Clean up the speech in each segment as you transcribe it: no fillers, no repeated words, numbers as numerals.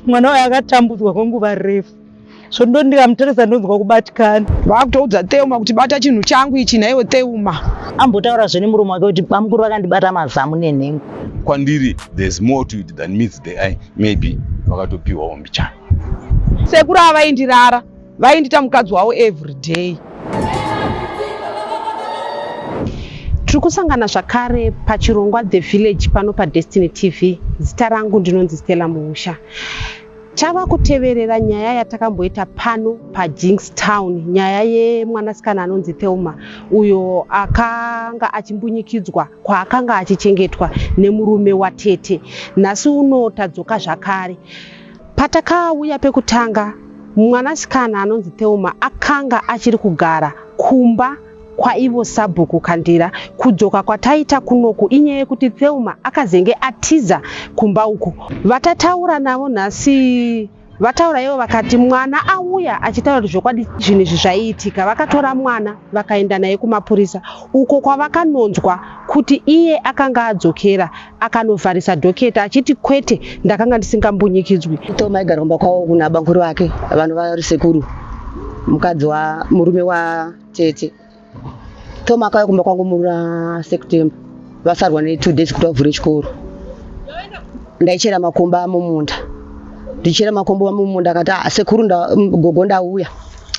Mwana uyu akatambudzwa kwenguva refu so ndo ndikamutarisa ndonzwa kubatikana. Vakutoudza Thelma kuti bata chinhu changu ichi nhaiwe Thelma. Ambotaura zve nemuromo wake kuti bamukuru vakandibata mazamu nenhengo. Kwandiri there's more to it than meets the eye, maybe vakatopiwawo mbichana. Sekuru ava vaindirara vaindiita mukadzi wavo every day. Tiri kusangana zvakare pachirongwa The Village pano paDestiny TV. Zita rangu ndinonzi Stella Muusha. Tava kuteverera nyaya yatakamboita pano paJinx Town, nyaya yemwanasikana anonzi Thelma uyo akanga achimbunyikidzwa kwaakanga achichengetwa nemurume watete. Nhasi uno tadzoka zvakare. Patakauya pekutanga, mwanasikana anonzi Thelma akanga achiri kugara kumba kwaivo sabhuku Kandira. Kudzoka kwataita kunoku inyaya yekuti Thelma akazenge atiza kumba uku. Vatataura navo nhasi vataura ivo vakati mwana auya achitaura kuti zvokwadi zvinhu izvi zvaiitika. Vakatora mwana vakaenda naye kumapurisa uko kwavakanonzwa kuti iye akanga adzokera akanovharisa dhoketa achiti kwete ndakanga ndisingambunyikidzwi. Thelma aigara kumba kwavo kuna bamkuru vake vanova vari sekuru mukadzi wa murume wa tete. Thelma akauya kumba kwangu muna September vasarwa ne 2 days kuti vavhure chikoro. Ndaichera makomba mumunda. Ndichera makomba mumunda akati ah, sekuru nda, gogo ndauya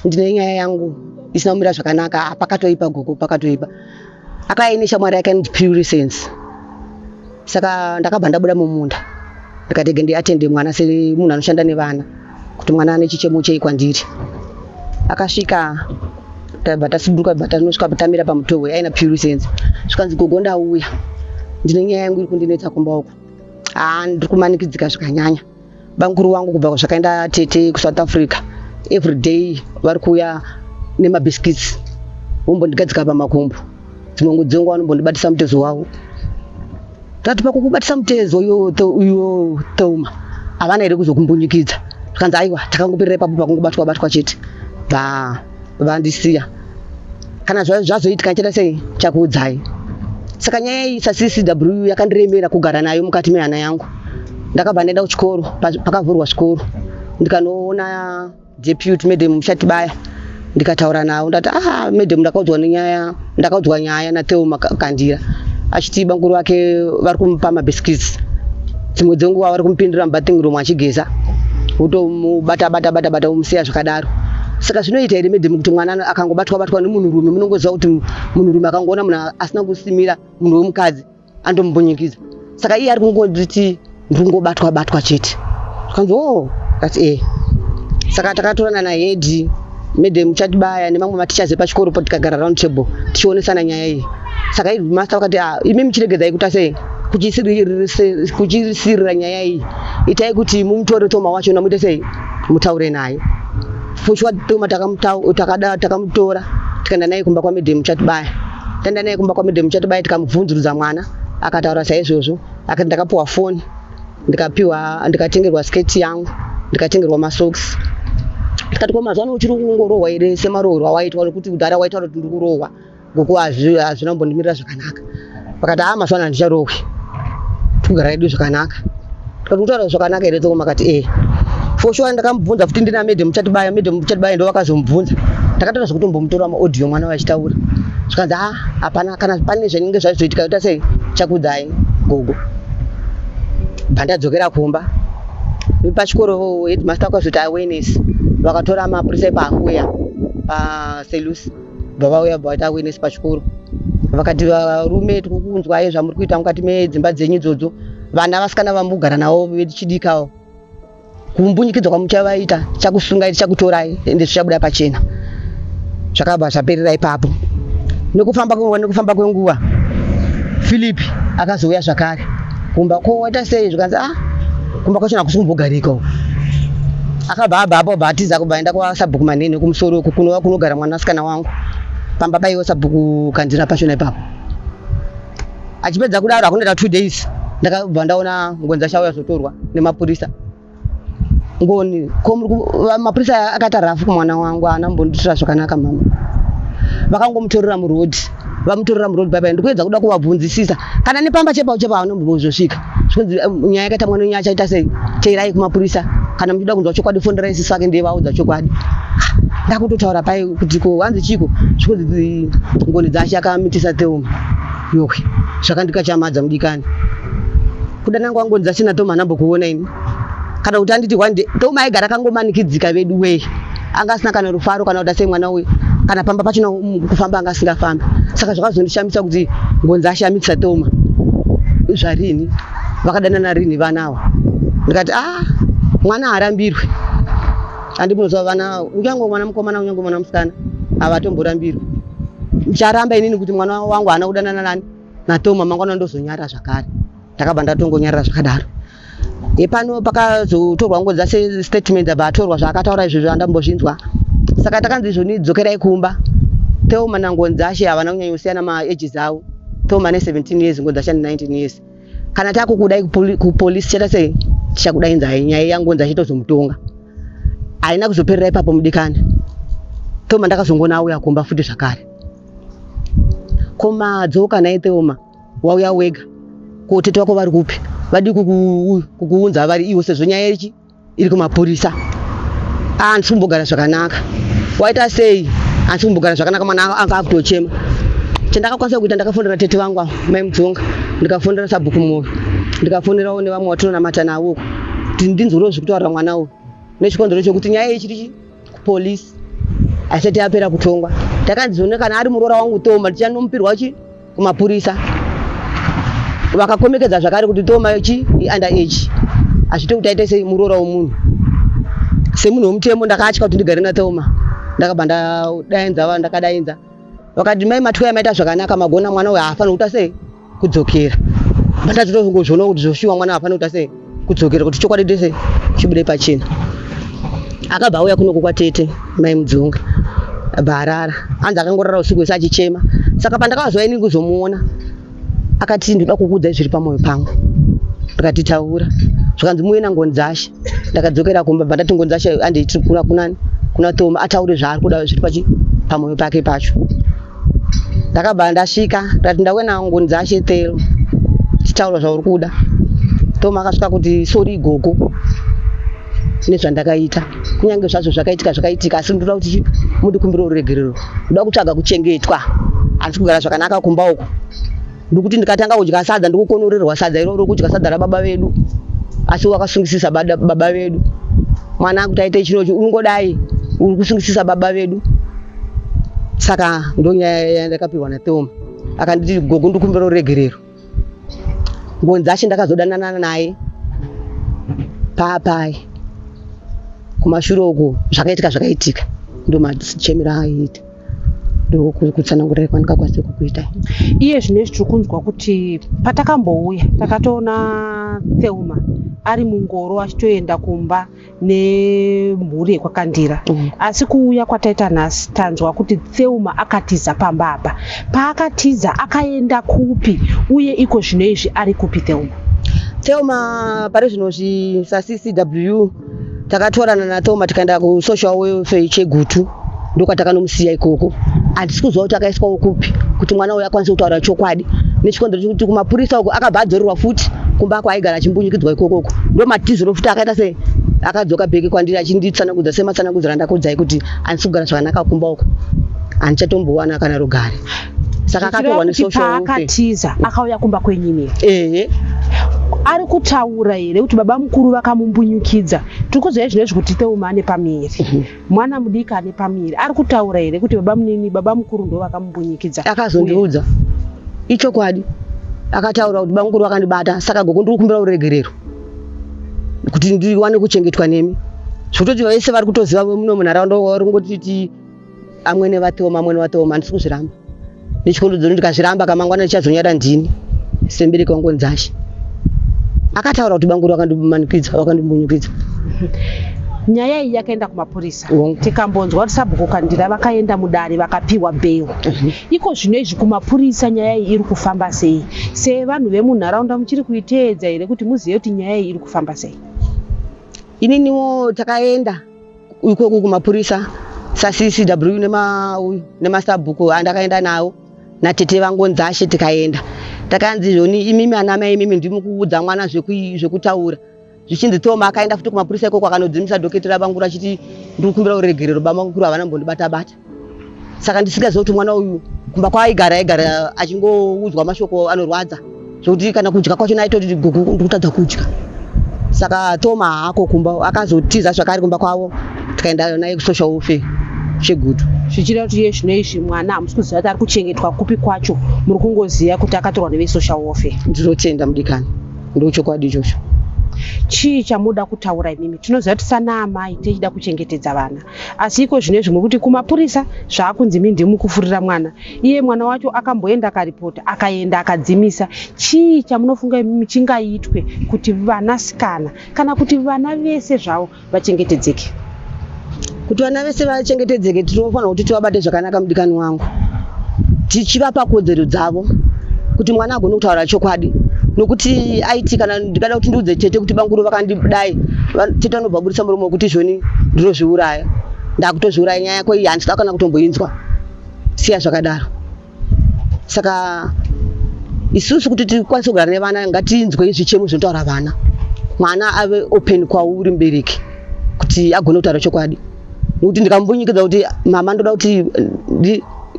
ndine nyaya yangu isina kumira zvakanaka. Ah, pakatoipa gogo pakatoipa. Akauya aine shamwari yake anonzi Purisense. Saka ndakabva ndabuda mumunda ndikati rege ndiatende mwana semunhu anoshanda nevana kuti mwana ane chichemo chei kwandiri. Akasvika tabva tasuduruka bva tanosvika tamira pamutohwe aina Purisense. Zvikanzi gogo ndauya ndine nyaya yangu iri kundinetsa kumba uku. Haa ndiri kumanikidzika zvakanyanya. Bamkuru wangu kubva zvakaenda tete kuSouth Africa every day vari kuuya nemabiscuits vombondigadzika pamakumbo dzimwe nguva dzenguva vanombondibatisa mutezo wavo tati pakukubatisa mutezo uyo Thelma havana here kuzokumbunyikidza zvikanzi aiwa takangoperera ipapo pakungobatwa batwa chete bva vandisiya kana zvazoitika ndichaita sei chakuudzai saka nyaya iyi saccw yakandiremera kugara nayo mukati mehana yangu ndakabva ndaenda kuchikoro pakavhurwa zvikoro ndikanoona deputy madam Mushatibaya ndikataura navo ndati ah madam ndakaudzwa nenyaya ndakaudzwa nyaya naTheo Makandira achiti bamkuru vake vari kumupa mabiscuits dzimwe dzenguva vari kumupindira mubathing room achigeza votomubata bata bata bata vomusiya zvakadaro saka zvinoita here madam kuti mwana akangobatwa batwa nemunhurume munongoziva kuti munhurume akangoona munhu asina kusimira munhu wemukadzi andombunyikidza saka iye ari kungonditi ndiri kungobatwa batwa chete zvikanzi o oh, kati e saka takatorana nahedi madam chatibaya nemamwe matichers epachikoro po tikagara round table tichionesana nyaya iyi saka headmaster vakati ah, imi muchiregedzai kuita sei kuchisirira nyaya iyi itai kuti mumutore toma wacho namuite sei mutaure naye fushwa toma takamutora tikaenda naye kumba kwamadam chatibaya Taenda naye kumba kwaMadam Chatibaya tikamubvunzurudza mwana akataura saizvozvo akati ndakapiwa foni ndikapiwa ndikatengerwa sketi yangu ndikatengerwa masocks tikati ko mazuva ano uchiri kungorohwa here semarohwerwo awaitwa nekuti kudhara waitaura kuti ndiri kurohwa ngoku hazvina kumbondimirira zvakanaka vakati haa mazuva ano handicharohwi tikugara hedu zvakanaka tikati kutaura zvakanaka here tsoko makati ee for sure ndakamubvunza futi ndina madam Chatibaya madam Chatibaya ndo vakazomubvunza ndakatoita zvekutombomutora maaudio mwana vachitaura zvikanzi ha hapana kana pane zvinenge zvaizoitika ita sei chakudzai gogo bva ndadzokera kumba pachikoro headmaster vakazoita awareness vakatora mapurisa epaanguya paselusi bva vauya bva vaita awareness pachikoro vakati varume tikukunzwai zvamuri kuita mukati medzimba dzenyu idzodzo vana vasikana vamugara navo vechidikawo kumbunyikidzwa kwamuchavaita chakusungai tichakutorai ende zvichabuda pachena zvakabva zvaperera ipapo nekufamba kwenguva nekufamba kwenguva philip akazouya zvakare kumba ko waita sei zvikanzi ah kumba kwacho nakusi kumbogarika uku akabva abva apo abva atiza kubva aenda kwasabhuku manene kumusoro uku kunova kunogara mwanasikana wangu pamba paiwo sabhuku kandira pachona ipapo achipedza kudaro hakunoita two days ndakabva ndaona ngoni dzachauya zotorwa nemapurisa ngoni ko mapurisa akaita rafu kumwana wangu haana kumbondiitira zvakanaka mama vakangomutorera muroad vamutorera muroad baba ndikuedza kuda kuvabvunzisisa kana nepamba chepa chepa vanombozosvika zvikunzi eh, nyaya yakaita mwana wenyu achaita sei teirai kumapurisa Kana muchida kunzwa chokwadi, fonderai sisi vake, ndiye vaudza chokwadi. Ndakutotaura pai kuti ko hanzi chiko zvikunzi Ngoni Dzashe akamitisa Theuma. Yohwe, zvakandikachamadza mudikani. Kudana kwangu Ngoni Dzashe naTheuma handambokuona ini. Kana kuti anditi one day Theuma aigara akangomanikidzika vedu wee. Anga asina kana rufaro kana kuda sei mwana uyu. Kana pamba pachona kufamba anga asingafambi. Saka zvakazondishamisa kuti Ngoni Dzashe amitisa Theuma zvarini. Vakadanana rini vana ava? Ndikati ah, mwana haarambirwe. Handi munoziva vana, kunyange mwana mukomana kunyange mwana musikana havatomborambirwi. Ndicharamba inini kuti mwana wangu haana kudanana nani naToma, mangwana ndozonyara zvakare. Ndakabva ndatongonyarara zvakadaro. Epano pakazotorwa Ngoni Dzashe statement, abva atorwa zvaakataura izvozvo, handambozvinzwa. Saka takanzi izvoni dzokerai kumba. Theoma naNgoni Dzashe havana kunyanyosiyana maages avo. Theoma ane 17 years, Ngoni Dzashe ane 19 years. Kana takukudai kupolisi chata sei, tichakudainzai, nyaya yaNgoni Dzashe tozomutonga. Haina kuzoperera ipapo mudikani. Theoma ndakazongona auya kumba futi zvakare. Komadzoka naye Theoma, wauya wega, ko tete wako vari kupi? Vadi kukuunza vari iwo sezvo nyaya ichi iri kumapurisa. Handisi kumbogara zvakanaka. Waita sei? Handisi kumbogara zvakanaka, mwana anga akutochema. Chandakakwanisa kuita, ndakafonera tete vangu ava, Mai Mudzonga, ndikafonera sabhuku Moyo, ndikafonerawo nevamwe vatinonamata navo uko, kuti ndinzwerewo zvekutaurira mwana uyu, nechikonzero chekuti nyaya iyi chiri kupolisi haisati yapera kutongwa. Takanzi zvone kana ari muroora wangu Toma tichanomupirwa chi kumapurisa. Vakakomekedza zvakare kuti Toma chi under age, hazviite kuti aite sei muroora womunhu. Semunhu womutemo ndakatya kuti ndigare naToma. Ndakabva ndadainza, ndakadainza, vakati mai Matwaya maita zvakanaka, magona, mwana uyu haafaniri kuita sei kudzokera. Ndatozongozviona kuti zvoshuwa mwana haafaniri kuita sei kudzokera, kuti chokwadi tese chibude pachena. Akabva auya kunoko kwatete Mai Mudzonga, abva arara. Hanzi akangorara usiku wese achichema. Saka pandakazouya inini kuzomuona, akati ndoda kukuudzai zviri pamwoyo pangu. Ndikati taura. Zvikanzi muuye naNgoni Dzashe. Ndakadzokera kumba, bva ndati Ngoni Dzashe handei kuna kunani kuna Toma ataure zvaari kuda zviri pachi pamwoyo pake pacho. Ndakabva ndasvika, ndati ndauya naNgoni Dzashe Telo, tichitaura zvauri kuda. Toma akasvika kuti sorry gogo nezvandakaita, kunyange zvazvo zvakaitika zvakaitika, asi ndoda kuti mundikumbire ruregerero. Ndoda kutsvaga kuchengetwa, handisi kugara zvakanaka kumba uku. Ndikuti ndikatanga kudya sadza ndikukonorerwa sadza iroro, kudya sadza rababa vedu, asi wakasungisisa baba vedu. Mwana akuti aite chinochi unongodai uri kusungisisa baba vedu. Saka ndonyaya yandakapirwa naTheoma, akanditi gogo ndikumbira ruregerero. Ngoni Dzashe ndakazodanana naye paapai kumashure uku, zvakaitika zvakaitika, ndo machemero aiita, ndokutsanangurira kwandingakwanisa kukuitai. Iye zvinezvi tiri kunzwa kuti patakambouya takatoona Theuma ari mungoro achitoenda kumba nemhuri yekwaKandira. Asi kuuya kwataita nhasi tanzwa kuti Theuma akatiza pamba apa. Paakatiza akaenda kupi, uye iko zvino izvi ari kupi Theuma? Theuma pari zvino saCCW takatorana naTheuma tikaenda kusocial welfare Chegutu, ndokwatakanomusiya ikoko. Handisi kuziva kuti akaiswawo kupi kuti mwana uyu akwanise kutaura chokwadi, nechikonzero chekuti kumapurisa uko akabva adzorerwa futi kumba kwaaigara achimbunyikidzwa ikokoko. Ndo matiziro futi akaita sei, akadzoka back kwandiri achinditsanangudza sematsanangudziro andakuudzai kuti handisi kugara zvakanaka kumba uko, handichatombowana kana rugare. Saka akatorwa Zvichireva kuti nesocial welfare. Paakatiza akauya kumba kwenyini? Ehe. Ari kutaura here kuti baba mukuru vakamumbunyukidza? Tiri kuziva zvinezvi kuti Theuma ane pamiri, mwana mudiki ane pamiri. Ari kutaura here kuti baba munini, baba mukuru ndo vakamumbunyikidza? Akazondiudza ichokwadi, akataura kuti bamukuru vakandibata, saka gogo ndiri kukumbira ruregerero kuti ndiwane kuchengetwa nemi. Zvekutoti vese vari kutoziva muno munharaunda vari kungotiti amwene vaTheoma, amwene vaTheoma. Handisi kuzviramba nechikonzero, ndikazviramba kamangwana ndichazonyara ndini semubereki wangu Dzashe. Akataura kuti bamukuru vakandimanikidza, vakandimbunyukidza. Nyaya iyi yakaenda kumapurisa. Hongu. Tikambonzwa kuti sabhuku Kandira vakaenda mudare vakapiwa bail. Iko zvino izvi kumapurisa nyaya iyi iri kufamba sei? Sevanhu vemunharaunda muchiri kuiteedza here kuti muzive kuti nyaya iyi iri kufamba sei? Ininiwo takaenda ikoko kumapurisa saCCW nemauyu nemasabhuku andakaenda nawo natete vangu Nzashe. Tikaenda, takanzi zvoni imimi ana mai imimi ndimi kuudza mwana zvekutaura. Zvichinzi Toma akaenda futi kumapurisa ikoko akanodzimisa dhoketi rabanguru achiti ndiri kukumbira uregerero, bamukuru havana mbondibata bata. Saka ndisingaziva kuti mwana uyu kumba kwaaigara aigara achingoudzwa mashoko anorwadza zvekuti kana kudya kwacho aitoti gugu ndikutadza kudya. Saka Toma haako kumba, akazotiza zvakare kumba kwavo tikaenda naye kusocial welfare Chegutu. Zvichireva kuti iye zvino izvi mwana hamusi kuziva kuti ari kuchengetwa kupi kwacho, muri kungoziva kuti akatorwa nevesocial welfare. Ndinotenda mudikani, ndochokwadi ichocho. Chii chamunoda kutaura imimi? Tinoziva kuti sana amai tichida kuchengetedza vana, asi iko zvino izvi muri kuti kumapurisa zvaakunzi imi ndimi mukufurira mwana, iye mwana wacho akamboenda akaripota, akaenda akadzimisa. Chii chamunofunga imimi chingaitwe kuti vanasikana kana kuti vana vese zvavo vachengetedzeke? Kuti vana vese vachengetedzeke tinofanira kuti tivabate zvakanaka mudikani wangu, tichivapa kodzero dzavo kuti mwana agone kutaura chokwadi. Nokuti aiti kana ndikada kuti ndiudze tete kuti banguru vakandidai, tete vanobva vaburitsa muromo wekuti izvoni ndinozviuraya, ndakutozviuraya, nyaya yako iyi handisida kana kutomboinzwa, siya zvakadaro. Saka isusu kuti tikwanise kugara nevana ngatinzwe zvichemo zvinotaura vana, mwana ave open kwauri mubereki kuti agone kutaura chokwadi. Nokuti ndikambunyikidza kuti mama ndoda kuti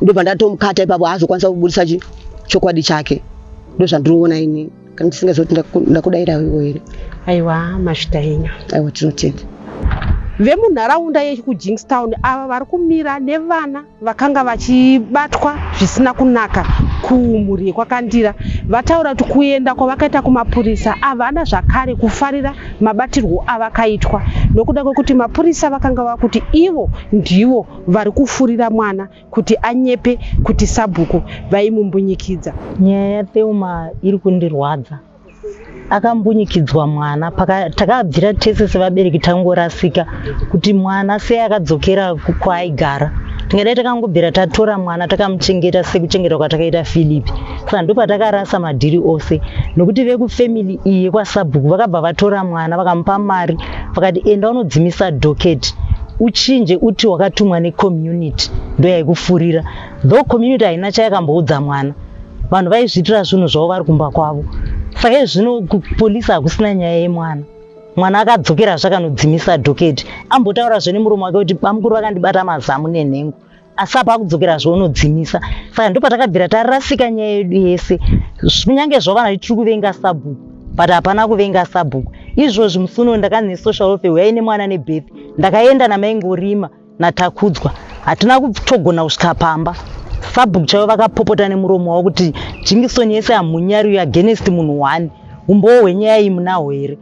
ndobva ndatomukata ipapo, haazokwanisa kuburitsa chokwadi chake. Ndozvandinoona ini, kana ndisingazivi kuti ndakudaira iwo here. Aiwa, mazvita henyu. Aiwa, tinotenda. Vemunharaunda yekuJingstown ava vari kumira nevana vakanga vachibatwa zvisina kunaka kumhuri yekwaKandira vataura kuti kuenda kwavakaita kumapurisa havana zvakare kufarira mabatirwo avakaitwa nokuda kwekuti mapurisa vakanga vakuti ivo ndivo vari kufurira mwana kuti anyepe kuti sabhuku vaimumbunyikidza. Nyaya yaTheuma iri kundirwadza. Akambunyikidzwa mwana, takabvira tese sevabereki tangorasika kuti mwana sei akadzokera kwaaigara. Tingadai takangobvira tatora mwana takamuchengeta sekuchengeta kwatakaita Philip. Saka ndopatakarasa madhiri ose, nokuti vekufamily iyi yekwasabhuku vakabva vatora mwana vakamupa mari, vakati enda unodzimisa docket uchinje uti wakatumwa necommunity ndoyaikufurira. Though community haina chayakamboudza mwana, vanhu vaizviitira zvinhu zvavo vari kumba kwavo. Saka izvino kupolisi hakusina nyaya yemwana. Mwana akadzokera zvakanodzimisa docket, ambotaura zve nemuromo wake kuti bamukuru vakandibata mazamu nenhengo, asi apa akudzokera zve unodzimisa. Saka ndopatakabvira tarasika nyaya yedu yese. Kunyange zvavo vanhu tiri kuvenga sabhuku, but hapana kuvenga sabhuku. Izvozvi musi uno ndakanzi nesocial welfare uyai nemwana nebirth, ndakaenda namaingorima natakudzwa, hatina kutogona kusvika pamba. Sabhuku chaivo vakapopota nemuromo wavo kuti Jingisoni yese hamunyari, against munhu one, umbowo hwenyaya iyi munahwo here?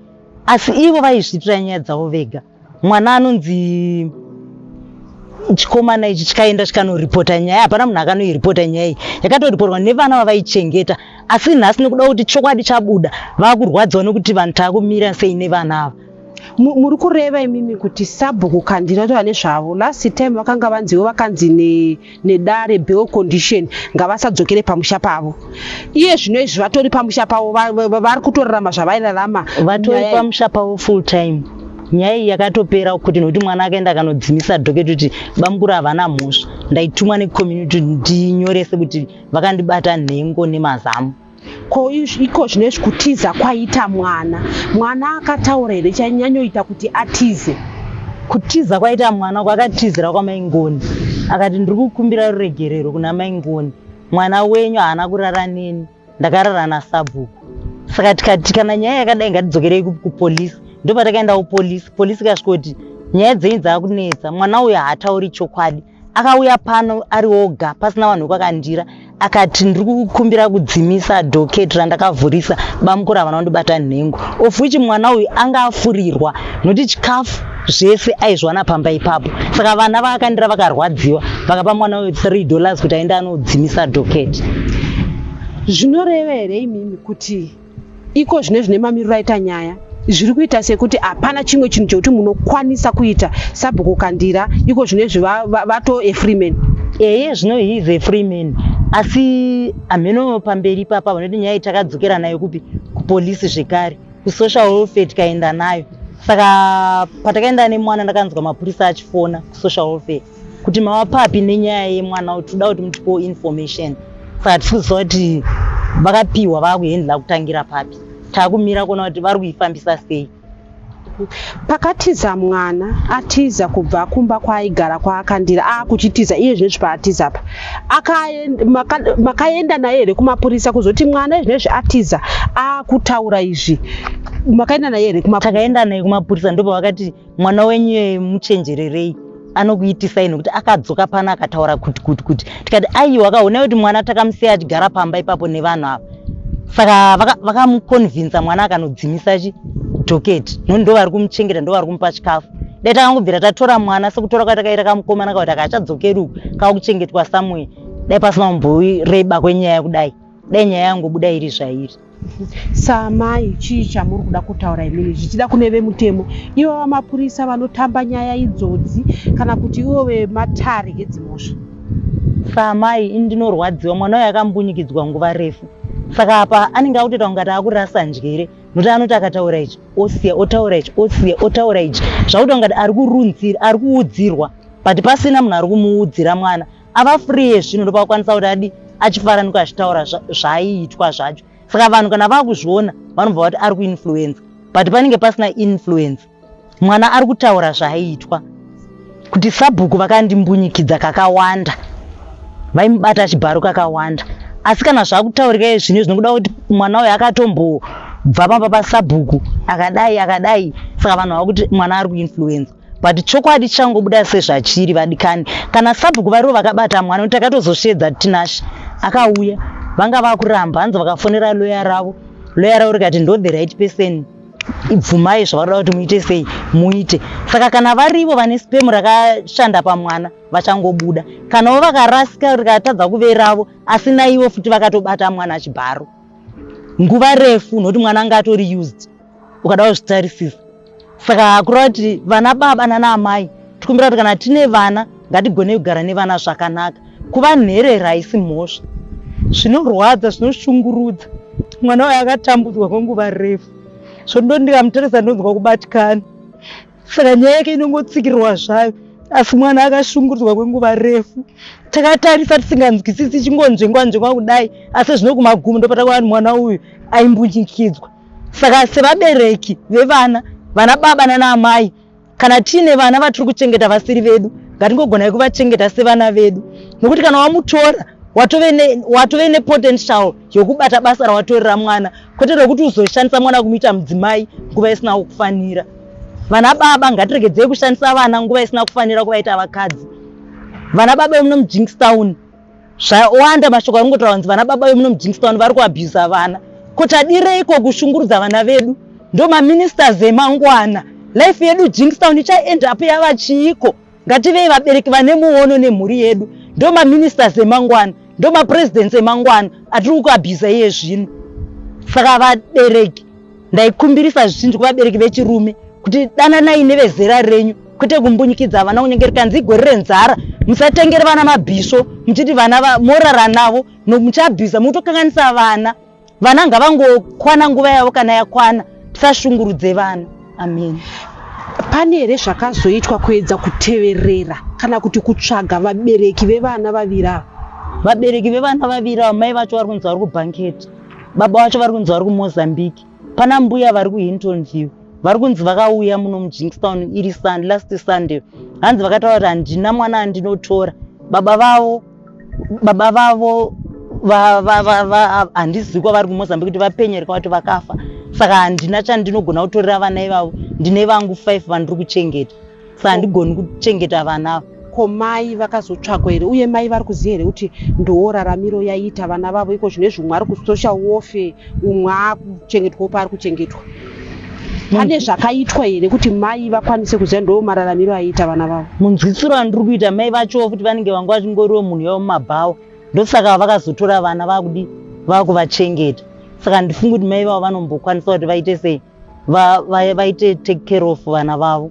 Asi ivo vaizviitira nyaya dzavo vega. Mwana anonzi chikomana ichi chikaenda chikanoripota nyaya, hapana munhu akanoiripota nyaya iyi, yakatoriporwa nevana vavaichengeta. Asi nhasi nekuda kuti chokwadi chabuda, vakurwadziwa nekuti vanhu taakumira sei nevana ava. Muri kureva imimi kuti sabhuku Kandira tova nezvavo last time vakanga vanzivo vakanzi nedare bail condition ngavasadzokere pamusha pavo. Iye zvino izvi vatori pamusha pavo, vari kutorarama zvavairarama. Vatori pamusha pavo full time. Nyaya iyi yakatopera kuti nokuti mwana akaenda akanodzimisa docket kuti bamukuru havana mhosva, ndaitumwa necommunity ndinyorese kuti vakandibata nhengo nemazamu. Ko iko zvino izvi kutiza kwaita mwana, mwana akataura here chanyanyoita kuti atize? Kutiza kwaita mwana, kwakatizira kwamaingoni, akati ndiri kukumbira ruregerero kuna maingoni, mwana wenyu haana kurara neni, ndakarara nasabhuku. Saka tikati kana nyaya yakadai ngatidzokerei kupolisi. Ndopatakaenda kupolisi, polisi ikasvika kuti nyaya dzenyu dzaakunetsa, mwana uyu haatauri chokwadi. Akauya pano ari oga pasina vanhu vekwaKandira, akati ndiri kukumbira kudzimisa docket randakavhurisa, bamukuru havana kundibata nhengo, of which mwana uyu anga afurirwa nokuti chikafu zvese aizviwana pamba ipapo. Saka vana vaakandira vakarwadziwa, vakapa mwana uyu $3 kuti aende anodzimisa docket. Zvinoreva here imimi kuti iko zvino zvine mamiriro aita nyaya zviri kuita sekuti hapana chimwe chinhu chekuti munokwanisa kuita? Sabhuku Kandira iko zvino izvi vato a free man? Eye, zvino he is a free man, asi hameno pamberi ipapa vanoti nyaya iyi takadzokera nayo kupi, kupolisi zvekare, kusocial welfare tikaenda nayo. Saka patakaenda nemwana, ndakanzwa mapurisa achifona kusocial welfare kuti mava papi nenyaya yemwana, kuti toda kuti mutipewo information. Saka tisi kuziva kuti vakapiwa vakuhendla kutangira papi, taakumira kuona kuti vari kuifambisa sei. Pakatiza mwana, atiza kubva kumba kwaaigara kwaakandira, aakuchitiza iye zvinezvi paatiza apa, makaenda naye here kumapurisa kuzoti mwana izvinezvi atiza aakutaura izvi? Makaenda naye here kumapurisa? Takaenda naye kumapurisa, ndopavakati mwana wenyu iyeye muchenjererei, anokuitisai nekuti akadzoka pano akataura kuti kuti kuti. Tikati aiwa, kaonai kuti mwana takamusiya achigara pamba ipapo nevanhu ava. Saka vakamukonvinsa mwana akanodzimisa chi dhoketi, nokuti ndo vari kumuchengeta, ndo vari kumupa chikafu. Dai takangobvira tatora mwana sekutora kwatakaita kamukomana kakuti akachadzokeri uku, kakuchengetwa somewhere, dai pasina kumboreba kwenyaya kudai, dai nyaya yangobuda iri zvairi. Samai, chii chamuri kuda kutaura imini zvichida kune vemutemo, ivo vamapurisa vanotamba nyaya idzodzi, kana kuti ivo vematare edzimhosva? Samai, ini ndinorwadziwa. Mwana uyu akambunyikidzwa nguva refu, saka apa anenge akutoita kungati akurasa njere, nokuti anoti akataura ichi osiya, otaura ichi osiya, otaura ichi, zvakuita kungati ari kurunzira, ari kuudzirwa, but pasina munhu ari kumuudzira. Mwana ava free yezvino, ndopakwanisa kuti adi achifaranuka achitaura zvaaiitwa zvacho. Saka vanhu kana vakuzviona vanobva vati ari kuinfluencer, but panenge pasina influence. Mwana ari kutaura zvaaiitwa, kuti sabhuku vakandimbunyikidza kakawanda, vaimubata chibharo kakawanda. Asi kana zvakutaurika izvino, zvinokuda kuti mwana uyu akatombobva pamba pasabhuku akadai akadai, saka vanhu vakuti mwana ari kuinfluencer, but chokwadi chichangobuda sezvachiri. Vadikani, kana sabhuku varivo vakabata mwana, kuti takatozosvedza Tinashe akauya, vanga vakuramba, hanzi vakafonera loya ravo, loya ravo rikati ndo the right person, ibvumai zvavarikuda kuti muite sei muite. Saka kana varivo vane sperm rakashanda pamwana, vachangobuda. Kanawo vakarasika rikatadza kuve ravo, asi naivo futi vakatobata mwana chibharo nguva refu, nokuti mwana anga atori used ukada kuzvitarisisa. Saka kureva kuti vana baba nana amai, tikumbira kuti kana tine vana, ngatigonei kugara nevana zvakanaka. Kuva nherera haisi mhosva. Zvinorwadza, zvinoshungurudza. Mwana uyu akatambudzwa kwenguva refu, zvondo ndikamutarisa ndonzwa kubatikana. Saka nyaya yake inongotsikirirwa zvayo, asi mwana akashungurudzwa kwenguva refu, takatarisa tisinganzwisisi, chingonzvengwa nzvengwa kudai, asi zvino kumagumo ndopatakaona kuti mwana uyu aimbunyikidzwa. Saka sevabereki vevana, vana baba nana amai, kana tiine vana vatiri kuchengeta vasiri vedu, ngatingogonai kuvachengeta sevana vedu, nokuti kana wamutora watove nepotential yokubata basa rawatorera mwana, kwete rokuti uzoshandisa mwana kumuita mudzimai nguva isina kufanira. Vana baba, ngatiregedzei kushandisa vana nguva isina kufanira kuvaita vakadzi. Vana baba vemuno muJinkstown, zvawanda mashoko aringotaura kunzi vana baba vemuno muJinkstown vari kuabhusa vana. Ko tadireiko kushungurudza vana vedu? Ndo maministers emangwana. Life yedu Jinkstown ichaend up yava chiiko? Ngativei vabereki vane muono nemhuri yedu. Ndo maministers emangwana, ndo mapresidents emangwana atiri kuabhusa iye zvino. Saka vabereki, ndaikumbirisa zvizhinji kuvabereki vechirume kuti dananai nevezera renyu, kwete kumbunyikidza vana. Kunyange rikanzi igore renzara, musatengere vana mabhisvo muchiti vana morara navo, muchabhisa, mutokanganisa vana. Vana ngavangokwana nguva yavo kana yakwana, tisashungurudze vana. Amen. Pane here zvakazoitwa kuedza kuteverera kana kuti kutsvaga vabereki vevana vaviri ava? Vabereki vevana vaviri ava, mai vacho vari kunzi vari kuBanket, baba vacho vari kunzi vari kuMozambique. Pana mbuya vari kuHinton View, vari kunzi vakauya muno muJinkstown iri last Sunday, hanzi vakataura kuti handina mwana andinotora, baba vavo handizivi kwavari kuMozambique, kuti vapenyereka kuti vakafa, saka handina chandinogona kutorera vana ivavo, ndine vangu 5 vandiri kuchengeta, saka handigoni kuchengeta vana ava. Ko mai vakazotsvagwa here? Uye mai vari kuziva here kuti ndoo raramiro yaiita vana vavo iko zvino izvi, umwe ari kusocial welfare, umwe akuchengetwawo paari kuchengetwa? Pane zvakaitwa here kuti mai vakwanise kuziva ndo mararamiro aiita vana vavo? Munzwisiro andiri kuita, mai vachowo futi vanenge vanga vachingoriwo munhu yavo mumabhawa, ndosaka vakazotora vana vakudi vakuvachengeta. Saka handifungi kuti mai vavo vanombokwanisa kuti vaite sei, vaite take care of vana vavo.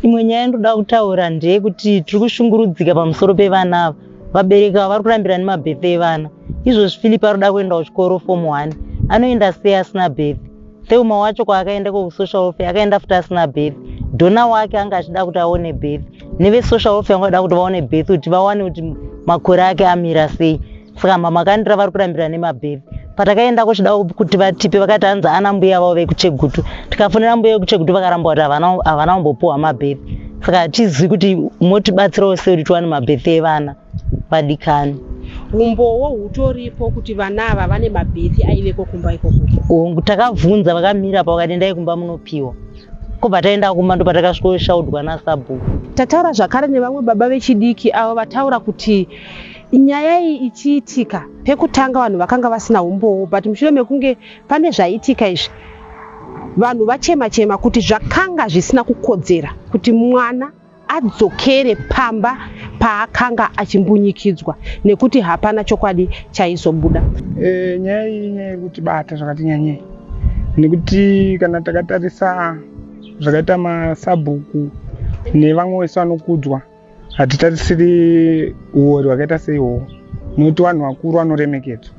Imwe nyaya ndoda kutaura ndeyekuti tiri kushungurudzika pamusoro pevana ava. Vabereki ava vari kurambira nemabirth evana. Izvozvi Philip ari kuda kuenda kuchikoro form 1, anoenda sei asina birth? Thelma wacho kwaakaenda kusocial welfare akaenda futi asina birth. Dona wake anga achida kuti aone birth, nevesocial welfare vanga vachida kuti vaone birth kuti vawane kuti makore ake amira sei. Saka mamakandira vari kurambira nemabirth. Patakaenda kuchida kuti vatipe vakati hanzi ana mbuya vavo vekuChegutu. Tikafonera mbuya vekuChegutu vakaramba kuti havana kumbopuhwa mabirth. Saka hatizivi kuti motibatsirawo sei kuti tiwane mabirth evana vadikani. Umbowo hutoripo kuti vana ava vane mabirth aiveko kumba ikoko? Hongu, takabvunza vakamira pa vakati endai kumba munopiwa. Kobva taenda kumba ndopatakasvikoshaudwa nasabhuku. Tataura zvakare nevamwe baba vechidiki avo vataura kuti nyaya iyi ichiitika pekutanga vanhu vakanga vasina umbowo, but mushure mekunge pane zvaitika izvi vanhu vachema chema kuti zvakanga zvisina kukodzera kuti mwana adzokere pamba paakanga achimbunyikidzwa nekuti hapana chokwadi chaizobuda. Nyaya iyi inyaya iri kutibata zvakati nyanyei nekuti kana takatarisa zvakaita masabhuku nevamwe vese vanokudzwa hatitarisiri uori hwakaita seihwohwo nekuti vanhu vakuru vanoremekedzwa.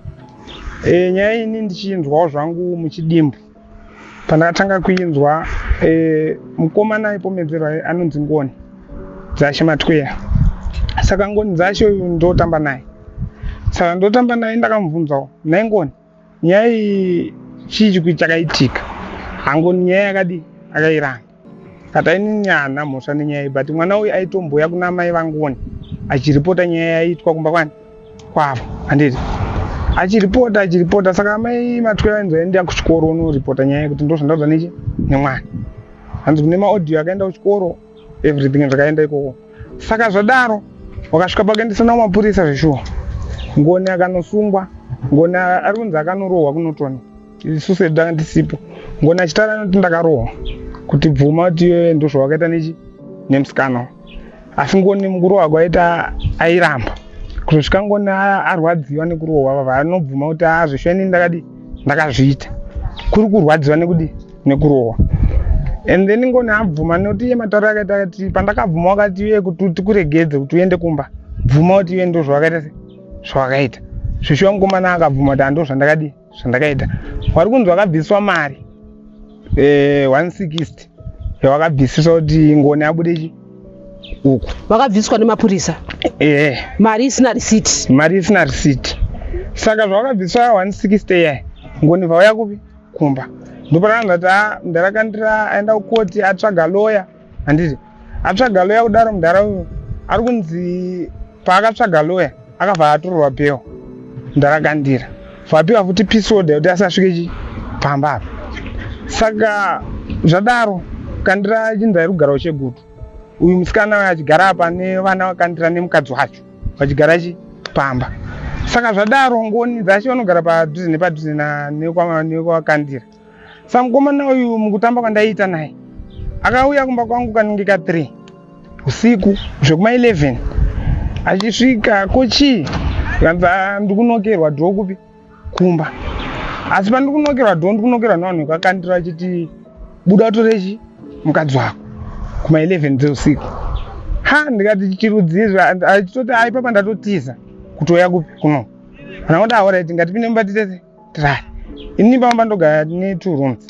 Nyaya iyi ini ndichinzwawo zvangu muchidimbu pandakatanga kuinzwa mukomana aipomedzerwa anonzi Ngoni Dzashe Matweya. Saka Ngoni Dzashe uyu ndotamba naye, saka ndotamba naye ndakamubvunzawo, nhai Ngoni, nyaya iyi chii chikwi chakaitika? Hangoni nyaya yakadii akairamba kati ainini haana mhosva nenyaya iyi, but mwana uyu aitomboya kuna mai vaNgoni achiripota nyaya yaiitwa kumba kwani kwavo, handiti achiripota achiripota. Saka amai Matweya vainzi vaenda kuchikoro unoripota nyaya yekuti ndozvandaudza nechi nemwana, hanzi kune maaudio akaenda kuchikoro, everything zvakaenda ikoko. Saka zvadaro wakasvika pakuendesa nawo mapurisa zveshuwa, Ngoni akanosungwa. Ngoni ari kunzi akanorohwa kunotoni, isu sedu tanga tisipo. Ngoni achitaura anoti ndakarohwa kuti bvuma kuti iwewe ndozvawakaita nechi nemusikana, asi Ngoni mukurohwa kwaita airamba kuzosvika Ngoni arwadziwa nekurohwa vava anobvuma kuti azveshuwa inini ndakadi ndakazviita kuri kurwadziwa nekudi nekurohwa. And then Ngoni abvuma nekuti iye matauro akaita akati pandakabvuma wakati iye kuti tikuregedze kuti uende kumba, bvuma kuti iye ndo zvawakaita se zvawakaita zveshuwa. Mukomana akabvuma kuti ando zvandakadi zvandakaita. Wari kunzi wakabviswa mari 160 yawakabvisiswa kuti Ngoni abude chi uku. Vakabviswa nemapurisa? Mari isina risiti? Mari isina risiti. Saka zvawakabviswa 160 iya, Ngoni vauya kupi kumba ndopakanzi ati a mudhara aenda kukoti atsvaga loya, handiti atsvaga loya kudaro mudhara uyu ari kunzi paakatsvaga loya akabva atorerwa bail mudhara Kandira, vapiwa futi peace order yekuti asasvike chi pamba apa. Saka zvadaro Kandira achinzi ari kugara kuChegutu, uyu musikana uyu achigara apa nevana vaKandira nemukadzi wacho vachigara chi pamba. Saka zvadaro Ngoni Dzacho vanogara padhuze nepadhuze nekwaKandira. Saka mukomana uyu mukutamba kwandaiita naye akauya kumba kwangu kanenge ka 3 usiku zvekuma 11 achisvika kochii kanzi ndikunokerwa dhoo kupi kumba, asi pandikunokerwa dhoo ndikunokerwa nevanhu vekwaKandira vachiti buda utorechi mukadzi wako kuma 11 dzeusiku. Ha, ndikati chirudzii? Achitoti aipapa ndatotiza kutouya kupi kuno. Ndangoti alright, ngatipinde mumba titese tirare. Inini pamba ndogara ne 2 rooms,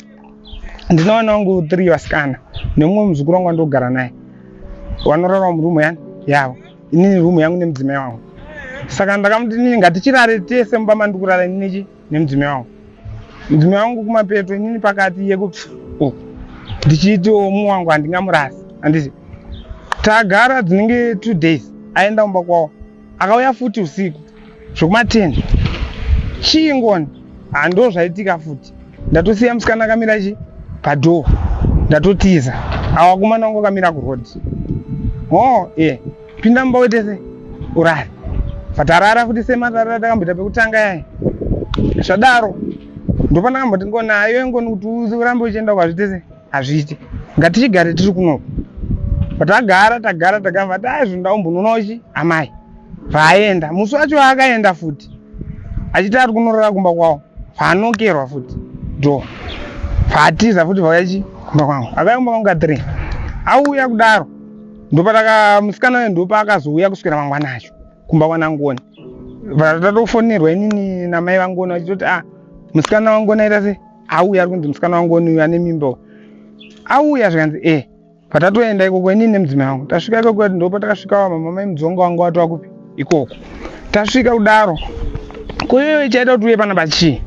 ndina vana vangu 3 vasikana nemumwe muzukuru wangu wandogara naye, vanorara murumu yani yavo, inini rumu yangu nemudzimai wangu. Saka ndakamuti inini ngatichirare tese mumba mandikurara inini nemudzimai wangu, mudzimai wangu kumapeto, inini pakati, yekupi uku, ndichiitiwo mumwe wangu handingamurasi, handiti. Tagara dzinenge 2 days, aenda kumba kwavo, akauya futi usiku zvekuma 10, chii Ngoni? Hando zvaitika futi, ndatosiya musikana akamira chi padhoo, ndatotiza, awa kumana wangu akamira kuroad. Oh pinda mumba wetese urare. Patarara futi semarara takamboita pekutanga yai. Zvadaro ndopandakamboti Ngoni aiwe Ngoni, kuti urambe uchienda kwazvitese hazviiti, ngatichigare tiri kunoku. Patagara tagara tagara, vati aizvo ndaumbononawo chi amai vaaenda. Musi wacho akaenda futi achiti ari kunorara kumba kwavo, vaanokerwa futi do, vaatiza futi, vauya chi kumba kwangu. Akauya kumba kwangu ka3 auya kudaro, ndopataka musikana uyo ndopaakazouya kuswera mangwana acho kumba kwanangoni. Tatofonerwa inini namai vaNgoni vachitoti a musikana waNgoni aita sei, auya, ari kunzi musikana waNgoni uyu ane mimba auya. Zvikanzi patatoenda ikoko inini nemudzimai wangu, tasvika ikoko ndopatakasvika mama mai Mudzonga wangu watova kupi ikoko. Tasvika kudaro, ko iyoyo ichaita kuti uye pana pachii?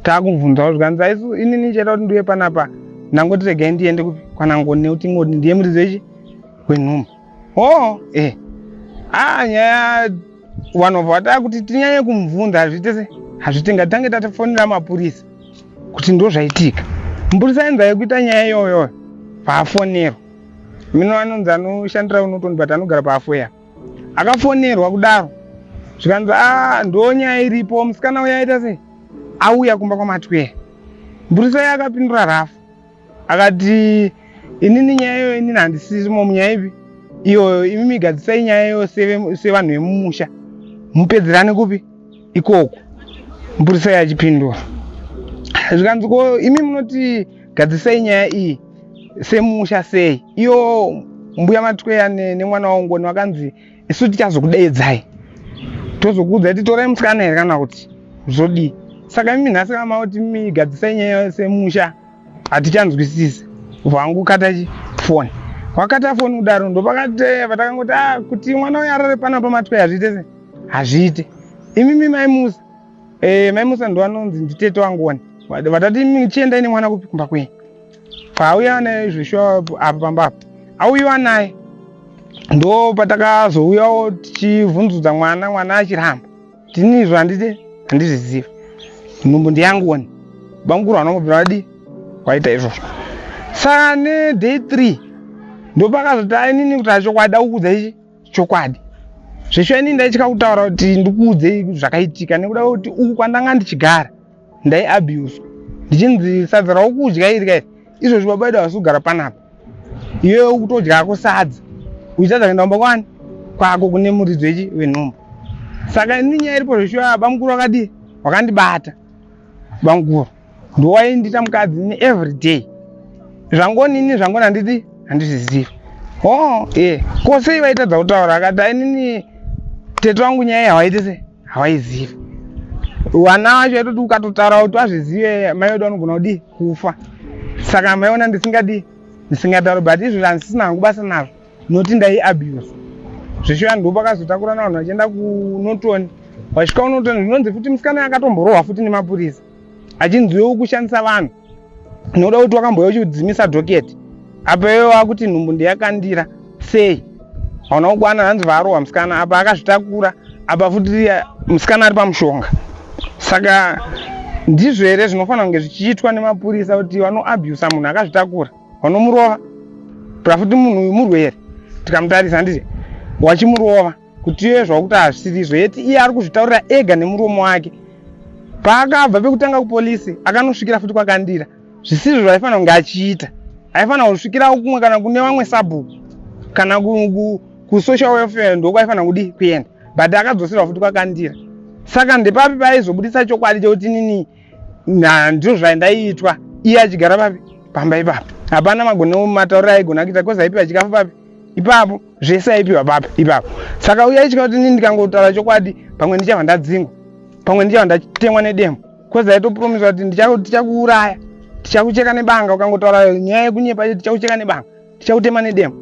Taakubvunzawo zvikanzi aisu inini chaita kuti ndiuye panapa ndangoti regai ndiende kupi kwanangoni nekuti ngoni ndiye muridzi wechi wenhumbu. Oh, eh. Ah, nyaya vanhu vabva vataya kuti tinyanye kumubvunza hazviite se hazviite ngatitange tatofonera mapurisa kuti ndo zvaitika. Mupurisa ainzi aikuita nyaya iyoyo paafonerwa. Mino anonzi anoshandira unotondi but anogara paafoya. Akafonerwa kudaro zvikanzi ah ndo nyaya iripo musikana uya aita sei auya kumba kwamatweya. Mupurisa uya akapindura rafu. Akati inini nyaya iyoyo inini handisisimo munyaya ipi iyoyo imimi gadzisai nyaya iyoyo sevanhu vemumusha mupedzerane kupi ikoko. Mupurisa achipindura zvikanzi ko imi munoti gadzisai nyaya iyi semusha sei iyo mbuya Matweya nemwana wangu Ngoni vakanzi isu tichazokudeedzai tozokuudzai kuti torai musikana here kana kuti zvodii. Saka imi nhasi kana makuti imi gadzisai nyaya semusha hatichanzwisisi. Vangu kata chi foni wakata foni kudaro ndopakati patakangoti ah kuti mwana uyu arare pana pamatweya hazviite se hazviite. Imimi mai Musa mai Musa ndo anonzi nditete wangu wani vatati imi chiendai nemwana kupi kumba kwenyu. Paauya naye zveshuwa apa pamba apa auyiwa naye ndo patakazouyawo tichibvunzudza mwana, mwana achiramba tini izvo handite handizvizivi nhumbu ndiyangu wani bamukuru vanongobvira vadii waita izvozvo. Saka neday 3 ndopakazoti ainini kuti achokwadi akuudza ichi chokwadi zveshuwa inini ndaitya kutaura kuti ndikuudzei zvakaitika nekuda kwekuti uku kwandanga ndichigara ndaiabuswa ndichinzi sadza raukudya iri kairi izvozvi baba vedu havasi kugara panapa iwewe ukutodya ako sadza uchitadza kuenda kumba kwani kwako kune muridzi wechi wenhumbu. Saka ini nyaya iripo zveshuwa bamukuru wakadii wakandibata bamukuru ndowaindiita mukadzi ini every day zvangoni ini zvangoni handidi handizvizivi. Oh eh ko sei vaitadza kutaura akati ainini tete wangu nyaya hawaite sei hawaizivi vana vacho vaitoti ukatotaura kuti vazvizive mai vedu vanogona kudii kufa. Saka maiona ndisingadii ndisingatauri but izvozvo handisisina hangu basa nazvo noti ndaiabuse zveshuwa. Ndo pakazotakurana vanhu vachienda kuNorton vasvika kuNorton zvinonzi futi musikana akatomborohwa futi nemapurisa achinziwo kushandisa vanhu nokuda kuti wakambouya uchidzimisa dhoketi apa iwe wakuti nhumbu ndiyakandira sei hauna kukwana hanzi varohwa musikana apa akazvitakura apa futi musikana ari pamushonga. Saka ndizvo here zvinofanira kunge zvichiitwa nemapurisa kuti vanoabusa munhu akazvitakura vanomurova pra futi munhu uyu murwere tikamutarisa handiti wachimurova kuti iye zvakuti hazvisiri izvo yeti iye ari kuzvitaurira ega nemuromo wake. Paakabva pekutanga kupolisi akanosvikira futi kwakandira zvisizvo zvaifanira kunge achiita. Aifanira kusvikirawo kumwe kana kune vamwe sabhuku kana kusocial welfare ndokwaifanira kudii kuenda but akadzoserwa futi kwakandira. Saka ndepapi paaizobudisa chokwadi chekuti nini ndizvo zvaindaiitwa iye achigara papi pamba ipapo. Hapana magone matauriro aigona kuita kozi aipiwa chikafu papi ipapo zvese aipiwa papi ipapo. Saka uye aitya kuti nini ndikangotaura chokwadi pamwe ndichabva ndadzingwa pamwe ndichabva ndatemwa nedemo kozi aitopromisa kuti tichakuuraya tichakucheka nebanga ukangotaura nyaya yekunyepa tichakucheka nebanga tichakutema nedemo.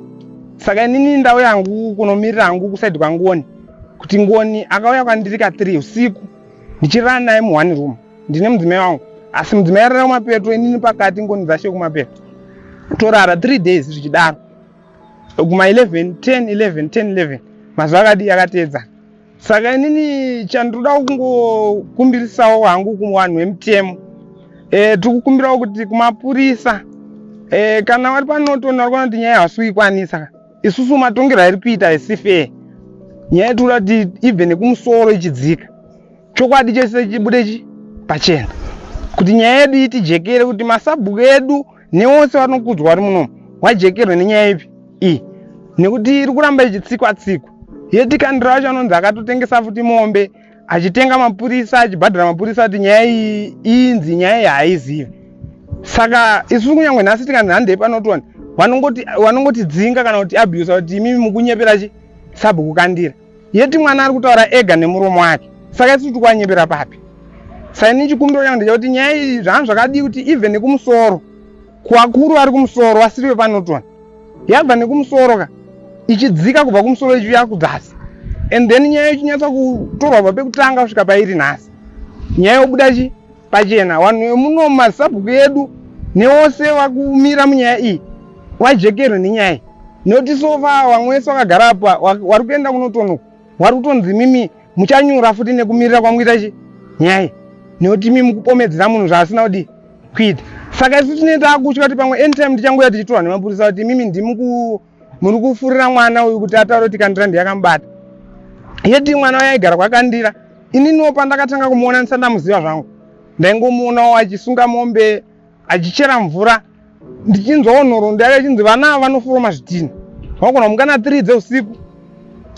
Saka inini ndau yangu kunomirira hangu kusaidi kwaNgoni kuti Ngoni akauya kwandiri ka 3 usiku ndichirara naye mu one room ndine mudzimai wangu asi mudzimai arara kumapeto inini pakati Ngoni dzashe kumapeto torara 3 days zvichidaro kuma 11 10 11 10 11 mazuva akadii akateedzana. Saka inini chandinoda kungokumbirisawo hangu kuvanhu vemutemo tiri kukumbirawo kuti kumapurisa kana vari panotoona vari kuona kuti nyaya havasi kuikwanisa isusu matongero airi kuita haisi fair. Nyaya yetinoda kuti ibve nekumusoro ichidzika chokwadi chese chibude chi pachena kuti nyaya yedu itijekere kuti masabhuku edu newose vanokudzwa vari munomu wajekerwe nenyaya ipi iyi nekuti iri kuramba ichitsikwa tsikwa. Yeti Kandira wacho anonzi akatotengesa futi mombe achitenga mapurisa achibhadhara mapurisa kuti nyaya iyi inzi nyaya iyi haaizivi. Saka isusu kunyangwe nhasi tikanzi handei panotoona vanongotidzinga kana kuti abusa kuti imimi mukunyepera chi sabhuku Kandira. Yeti mwana ari kutaura ega nemuromo wake. Saka isusu tikuanyepera papi? Saka ini chikumbiro changu ndechekuti nyaya iyi zvanga zvakadii kuti even nekumusoro kuvakuru vari kumusoro vasiri vepaNorton yabva nekumusoro ka ichidzika kubva kumusoro ichiuya kudzasi and then nyaya ichinyatsa kutorwa kubva pekutanga kusvika pairi nhasi nyaya yobuda chi Pachena vanhu vemuno masabhuku edu newose vakumira munyaya iyi wajekerwe nenyaya iyi, nekuti sofa vamwe vese vakagara apa wari kuenda kunotonoka, wari kutonzi mimi muchanyura futi nekumirira kwamuita chi nyaya iyi, nekuti mimi mukupomedzera munhu zvaasina kudii kuita. Saka isu tinenge takutya kuti pamwe anytime tichangoya tichitorwa nemapurisa kuti mimi ndimi muri kufurira mwana uyu kuti ataure kuti Kandira ndiye akamubata. Yeti mwana uyu aigara kwaKandira. Ininiwo pandakatanga kumuona ndisati ndamuziva zvangu, ndaingomuonawo achisunga mombe, achichera mvura, ndichinzwawo nhoroondo yake achinzi vana ava vanoforoma zvidhina, vanogona kumuka na 3 dzeusiku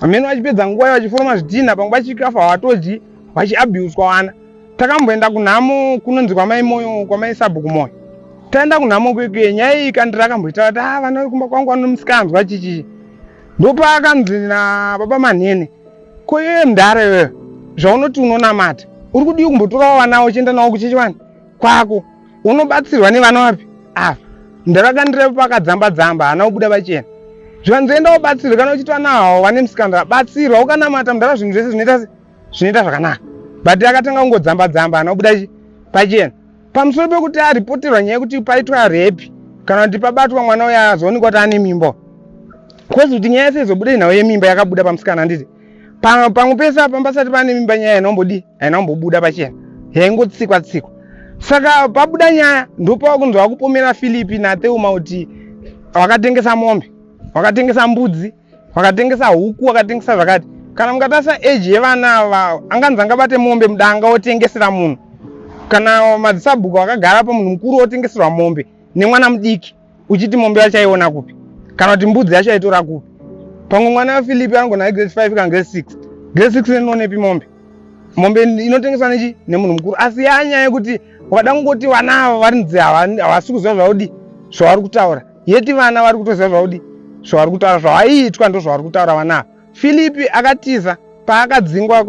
hameno vachipedza nguva iyo vachiforoma zvidhina, pamwe pachikafu havatodyi, vachiabhuswa vana. Takamboenda kunhamo kunonzi kwamai Moyo, kwamai Sabhuku Moyo. Taenda kunhamo kwekwe, nyaya iyi Kandira akamboita kuti ah, vana vekumba kwangu vanomusikanzwa chichi. Ndopaakanzi nababa Manhene, ko iyoyo mudhara iyoyo zvaunoti unonamata uri kudii kumbotorawo vana uchienda navo kuchechi wani kwako, unobatsirwa nevana vapi ava? Mudhara Kandira pakadzamba dzamba, haana kubuda pachena. Zvikanzi enda ubatsirwe, kana uchiti vana avo vane musikanzwa batsirwa, ukanamata mudhara zvinhu zvese zvinoita zvinoita zvakanaka. But akatanga kungodzamba dzamba, haana kubuda pachena. Pamusoro pekuti aripoterwa nyaya yekuti paitwa rape kana kuti pabatwa mwana uya azoonekwa kuti ane mimba, kozi kuti nyaya yese izobuda inhau yemimba yakabuda pamusikana, handiti? Pamwe pese apa pasati pane mimba, nyaya haina haina kumbobuda pachena, yaingotsikwa tsikwa. Saka pabuda nyaya ndopava kunzi vakupomera Philipi naTheuma kuti wakatengesa mombe, wakatengesa mbudzi, wakatengesa huku, wakatengesa zvakati. Kana mukatarisa age yevana ava, anganzi angabate mombe mudanga otengesera munhu? Kana madzisabhuku akagara pa munhu mukuru otengeserwa mombe nemwana mudiki, uchiti mombe vachaiona kupi, kana kuti mbudzi yacho aitora kupi? Pamwe mwana waPhilipi anogona grade 5 kana grade 6. Grade 6 inoonepi mombe? Mombe inotengeswa nechi nemunhu mukuru. Asi yanyaya yekuti wakada kungoti vana ava varinzi havasi kuziva zvaudi zvavari kutaura, yeti vana vari kutoziva zvaudi zvavari kutaura, zvavaiitwa ndo zvavari kutaura vana ava. Philipi akatiza paakadzingwa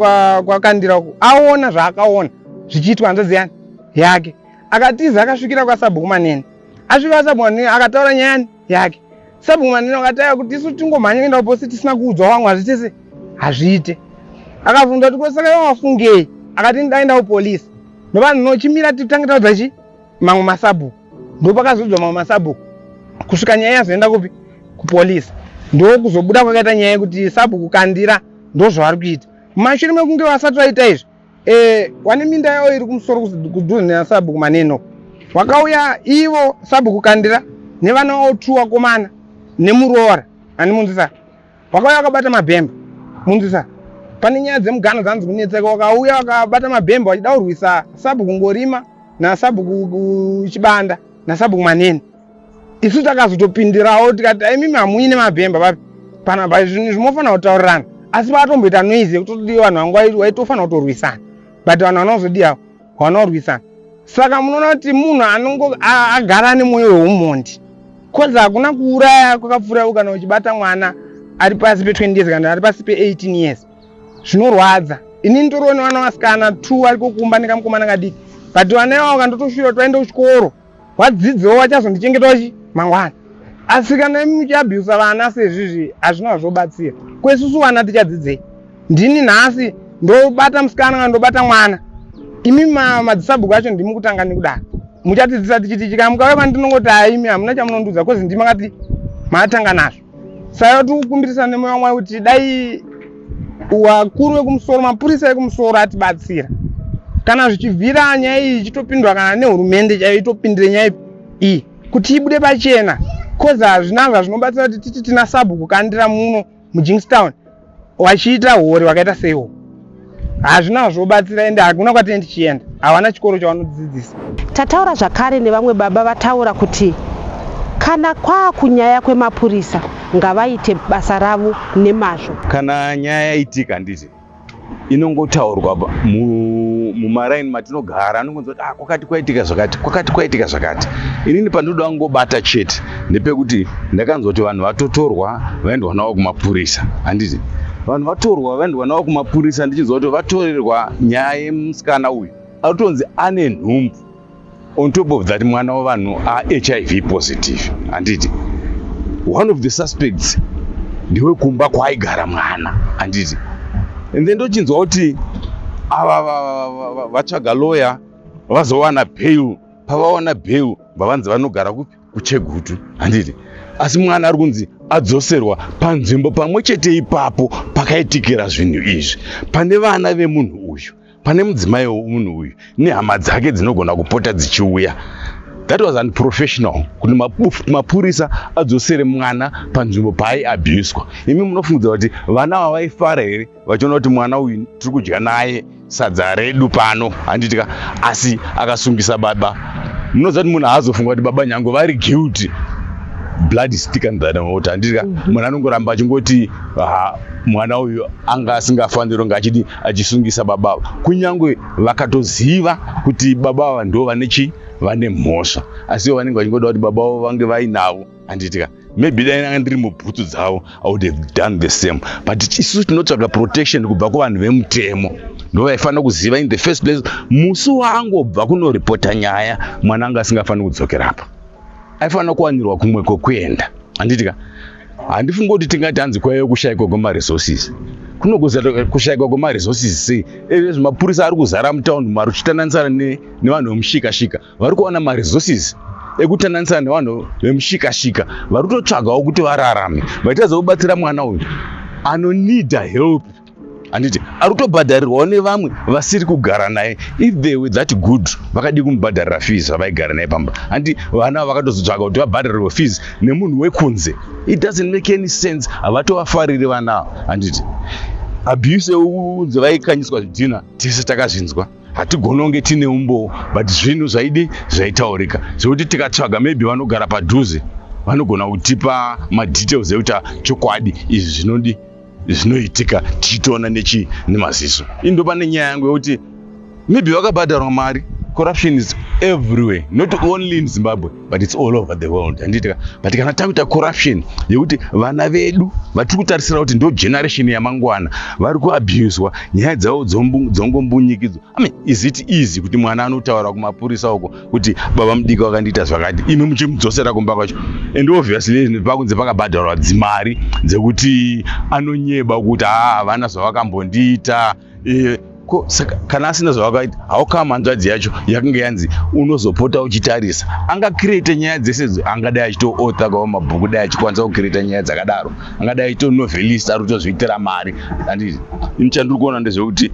kwaKandira uku, aona zvaakaona zvichiitwa hanzvadzi yani yake, akatiza akasvikira kwasabhuku Manene. Asvika kwasabhuku Manene akataura nyaya yake. Sabhuku Manene akataya kuti isu tingomhanya kuenda kuposi tisina kuudzwa vamwe hazvitese hazviite. Akabvunza kuti kosaka iwe wafungei? Akati ndaenda kupolisi. Ndovanhu nochimira titange taudza chi mamwe masabhuku. Ndopakazodzwa mamwe masabhuku kusvika nyaya yazoenda kupi? Kupolisi. Ndokuzobuda kwakaita nyaya yekuti sabhuku Kandira ndozvavari kuita. Mumashure mekunge vasati vaita izvi, wane minda yavo iri kumusoro kudhuze nasabhuku Maneno, wakauya ivo sabhuku Kandira nevana vavo two vakomana nemuroora ani munzisa, wakauya wakabata mabhemba. Munzisa, pane nyaya dzemugano dzanzi kunetseka, wakauya wakabata mabhemba vachida kurwisa sabhuku Ngorima nasabhuku Chibanda nasabhuku Manene. Isu takazotopindirawo tikati aimimi hamuine mabhemba papi panapa, zvinhu zvimofanira kutaurirana. Asi vakatomboita noise yekutoti vanhu vangu waitofanira kutorwisana, but vanhu vanozodiavo vanorwisana. Saka munoona kuti munhu anongo agara nemwoyo weumhondi, cause hakuna kuuraya kwakapfuura kana uchibata mwana ari pasi pe20 years kana ari pasi pe18 years, zvinorwadza. Inini ndoriwo nevana vasikana two ariko kumba nekamukomana kadiki, but vana ivavo kandotoshuvira kuti vaende kuchikoro vadzidzewo, vachazondichengetawo chi mangwana. Asi kana imi muchiabhusa vana sezvizvi, hazvina zvobatsira. Kwesusu vana tichadzidzei? Ndini nhasi ndobata musikana kana ndobata mwana, imi madzisabhuku acho ndimi kutanga nekudaro muchatidzisa tichiti chikamuka pandinongoti aimi hamuna chamunondiudza, cause ndimi makati matanga nazvo. Saka tikukumbirisa nemweya waMwari kuti dai vakuru vekumusoro, mapurisa ekumusoro atibatsira. Kana zvichibvira, nyaya iyi ichitopindwa kana nehurumende chaiyo, itopindire nyaya iyi kuti ibude pachena, cause hazvina zvazvinobatsira kuti titi tina sabhuku Kandira muno muJingstown wachiita hori wakaita seiwo. Hazvina zvobatsira, ende hakuna kwatinenge tichienda, havana chikoro chavanodzidzisa. Tataura zvakare nevamwe baba vataura kuti kana kwaakunyaya kwemapurisa ngavaite basa ravo nemazvo. Kana nyaya yaitika, handiti inongotaurwa mumaraini matinogara, anongonzwa kuti ah, kwakati kwaitika zvakati, kwakati kwaitika zvakati. Inini pandinoda kungobata chete ndepekuti ndakanzwa kuti vanhu vatotorwa vaendwa navo kumapurisa, handiti? Vanhu vatorwa vaendwa navo kumapurisa, ndichinzwa kuti vatorerwa nyaya yemusikana uyu anotonzi ane nhumbu. On top of that, mwana wavanhu aHIV positive, handiti? One of the suspects ndewekumba kwaaigara mwana, handiti? And then ndochinzwa kuti ava vatsvaga lawyer. Vazowana bail. Pavawana bail, vavanzi vanogara kupi? KuChegutu, handiti? Asi mwana ari kunzi adzoserwa panzvimbo pamwe chete ipapo pakaitikira zvinhu izvi, pane vana vemunhu uyu, pane mudzimai wemunhu uyu nehama dzake dzinogona kupota dzichiuya. That was unprofessional kuti mapurisa adzosere mwana panzvimbo paaiabhuswa. Imi munofungidza kuti vana ava vaifara here vachiona kuti mwana uyu tiri kudya naye sadza redu pano, handitika? Asi akasungisa baba. Munoziva kuti munhu haazofunga kuti baba nyange vari guilty, blood is thicker than water, handitika? Munhu anongoramba achingoti, "Ha, mwana uyu anga asingafaniri kunge achidi achisungisa baba ava," kunyange vakatoziva kuti baba ava ndo vane chi vane mhosva, asi ivo vanenge vachingoda kuti baba vavo vange vainavo, handitika? Maybe dai ndanga ndiri mubhutsu dzavo, I would have done the same. But isusu tinotsvaga protection kubva kuvanhu vemutemo. Ndo vaifanira kuziva in the first place. Musi waangobva kunoripota nyaya, mwana anga asingafaniri kudzokera apa, aifanira kuwanirwa kumwe kwekuenda, handitika? Handifungi kuti tingati hanzi kwaive kushayikwa kwemaresources. Kunokuza kushayikwa kwemaresources sei ezvezvi mapurisa ari kuzara mutaundi, mari uchitandanisana nevanhu vemushikashika vari kuwana maresources ekutandanisana nevanhu vemushikashika vari kutotsvagawo kuti vararame, vaitadza kubatsira mwana uyu anonida help, handiti? Ari kutobhadharirwawo nevamwe vasiri kugara naye. If they were that good, vakadi kumubhadharira fees vavaigara naye pamba, handi? Vana ava vakatozotsvaga kuti vabhadharirwe fees nemunhu wekunze. It doesn't make any sense. Havatovafariri vana ava, handiti? Abuse yeunze vaikanyiswa zvidhina, tese takazvinzwa. Hatigoni kunge tine umbowo, but zvinhu zvaidi zvaitaurika zvekuti tikatsvaga, maybe vanogara padhuze vanogona kutipa madetails ekuti chokwadi izvi zvinodi zvinoitika, tichitoona nechi nemaziso. Ini ndo pane nyaya yangu yekuti maybe vakabhadharwa mari. Corruption is everywhere, not only in Zimbabwe, but it's all over the world, handitika? But kana takuita corruption yekuti vana vedu vatiri kutarisira kuti ndo generation yamangwana vari kuabuswa, nyaya dzavo dzongombunyikidzwa. I mean, is it easy kuti mwana anotaura kumapurisa uko kuti baba mudiki vakandiita zvakati, imi muchimudzosera kumba kwacho? And obviously pakunze pakabhadharwa dzimari dzekuti anonyeba kuti haa, havana zvavakambondiita. Ko saka kana asina zvavakaita, how come hanzvadzi yacho yakanga yanzi unozopota uchitarisa? Angacreate nyaya dzese, angadai achitoauthor kwavo mabhuku, dai achikwanisa kucreata nyaya dzakadaro, angadai achitonovelist, ari kutozviitira mari, handiti? Ini chandiri kuona ndezvekuti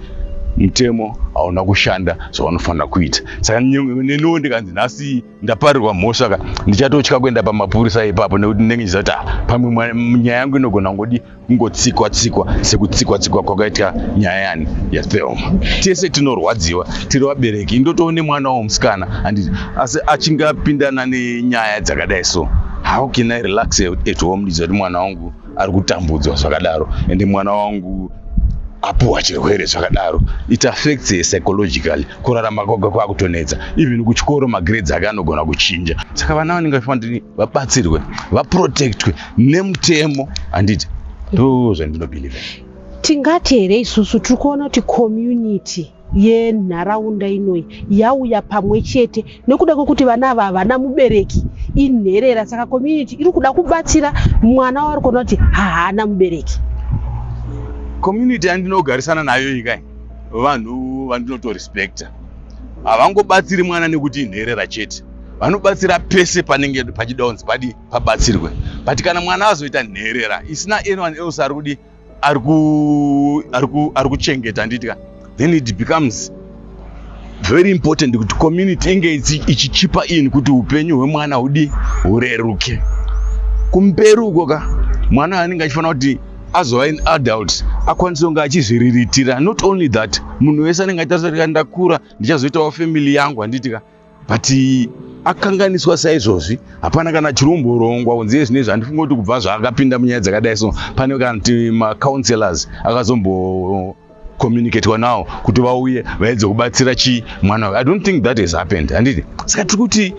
mutemo hauna kushanda zvavanofanira kuita. Saka neniwo ndikanzi nhasi ndaparirwa mhosva ka, ndichatotya kuenda pamapurisa ipapo, nekuti ndinenge ndichiziva kuti ah, pamwe nyaya yangu inogona ngodi kungotsikwa tsikwa sekutsikwa tsikwa kwakaita nyaya yani yaThelma. Tese tinorwadziwa tiri vabereki. Indotoone mwana womusikana, handiti? Asi achingapindana nenyaya dzakadai, so how can I relax at home ndichiziva kuti mwana wangu ari kutambudzwa zvakadaro, ende mwana wangu apuhwa chirwere zvakadaro? It affects her psychologically. Kurarama kwake kwakutonetsa. Even kuchikoro magrades ake anogona kuchinja. Saka vana vanenge vachifanira kuti vabatsirwe, vaprotectwe nemutemo, handiti? Ndo zvandinobelieve. Tingati here isusu tiri kuona kuti community yenharaunda inoyi yauya pamwe chete nekuda kwekuti vana ava havana mubereki, inherera, saka community iri kuda kubatsira mwana wavari kuona kuti haana mubereki? Community yandinogarisana nayo ikai, vanhu vandinotorespecta, havangobatsiri mwana nekuti inherera chete. Vanobatsira pese panenge pachida kunzi padi pabatsirwe. But kana mwana azoita nherera isina anyone else ari kudi ari kuchengeta, handitika? Then it becomes very important kuti community inge ichichipa in kuti upenyu hwemwana hudi hureruke kumberi uko ka. Mwana anenge achifanira kuti azova an adult, akwanise kunge achizviriritira. Not only that, munhu wese anenge achitarisa kuti ndakura ndichazoitawo family yangu, handitika? But akanganiswa saizvozvi, hapana kana chiromborongwa kunze zvinezvi. Handifungi kuti kubva zvaakapinda munyaya dzakadai so pane kana kuti macounselors akazombo communicatwa nawo kuti vauye vaedze kubatsira chi mwana uyu. I don't think that has happened, handiti? Saka tiri kuti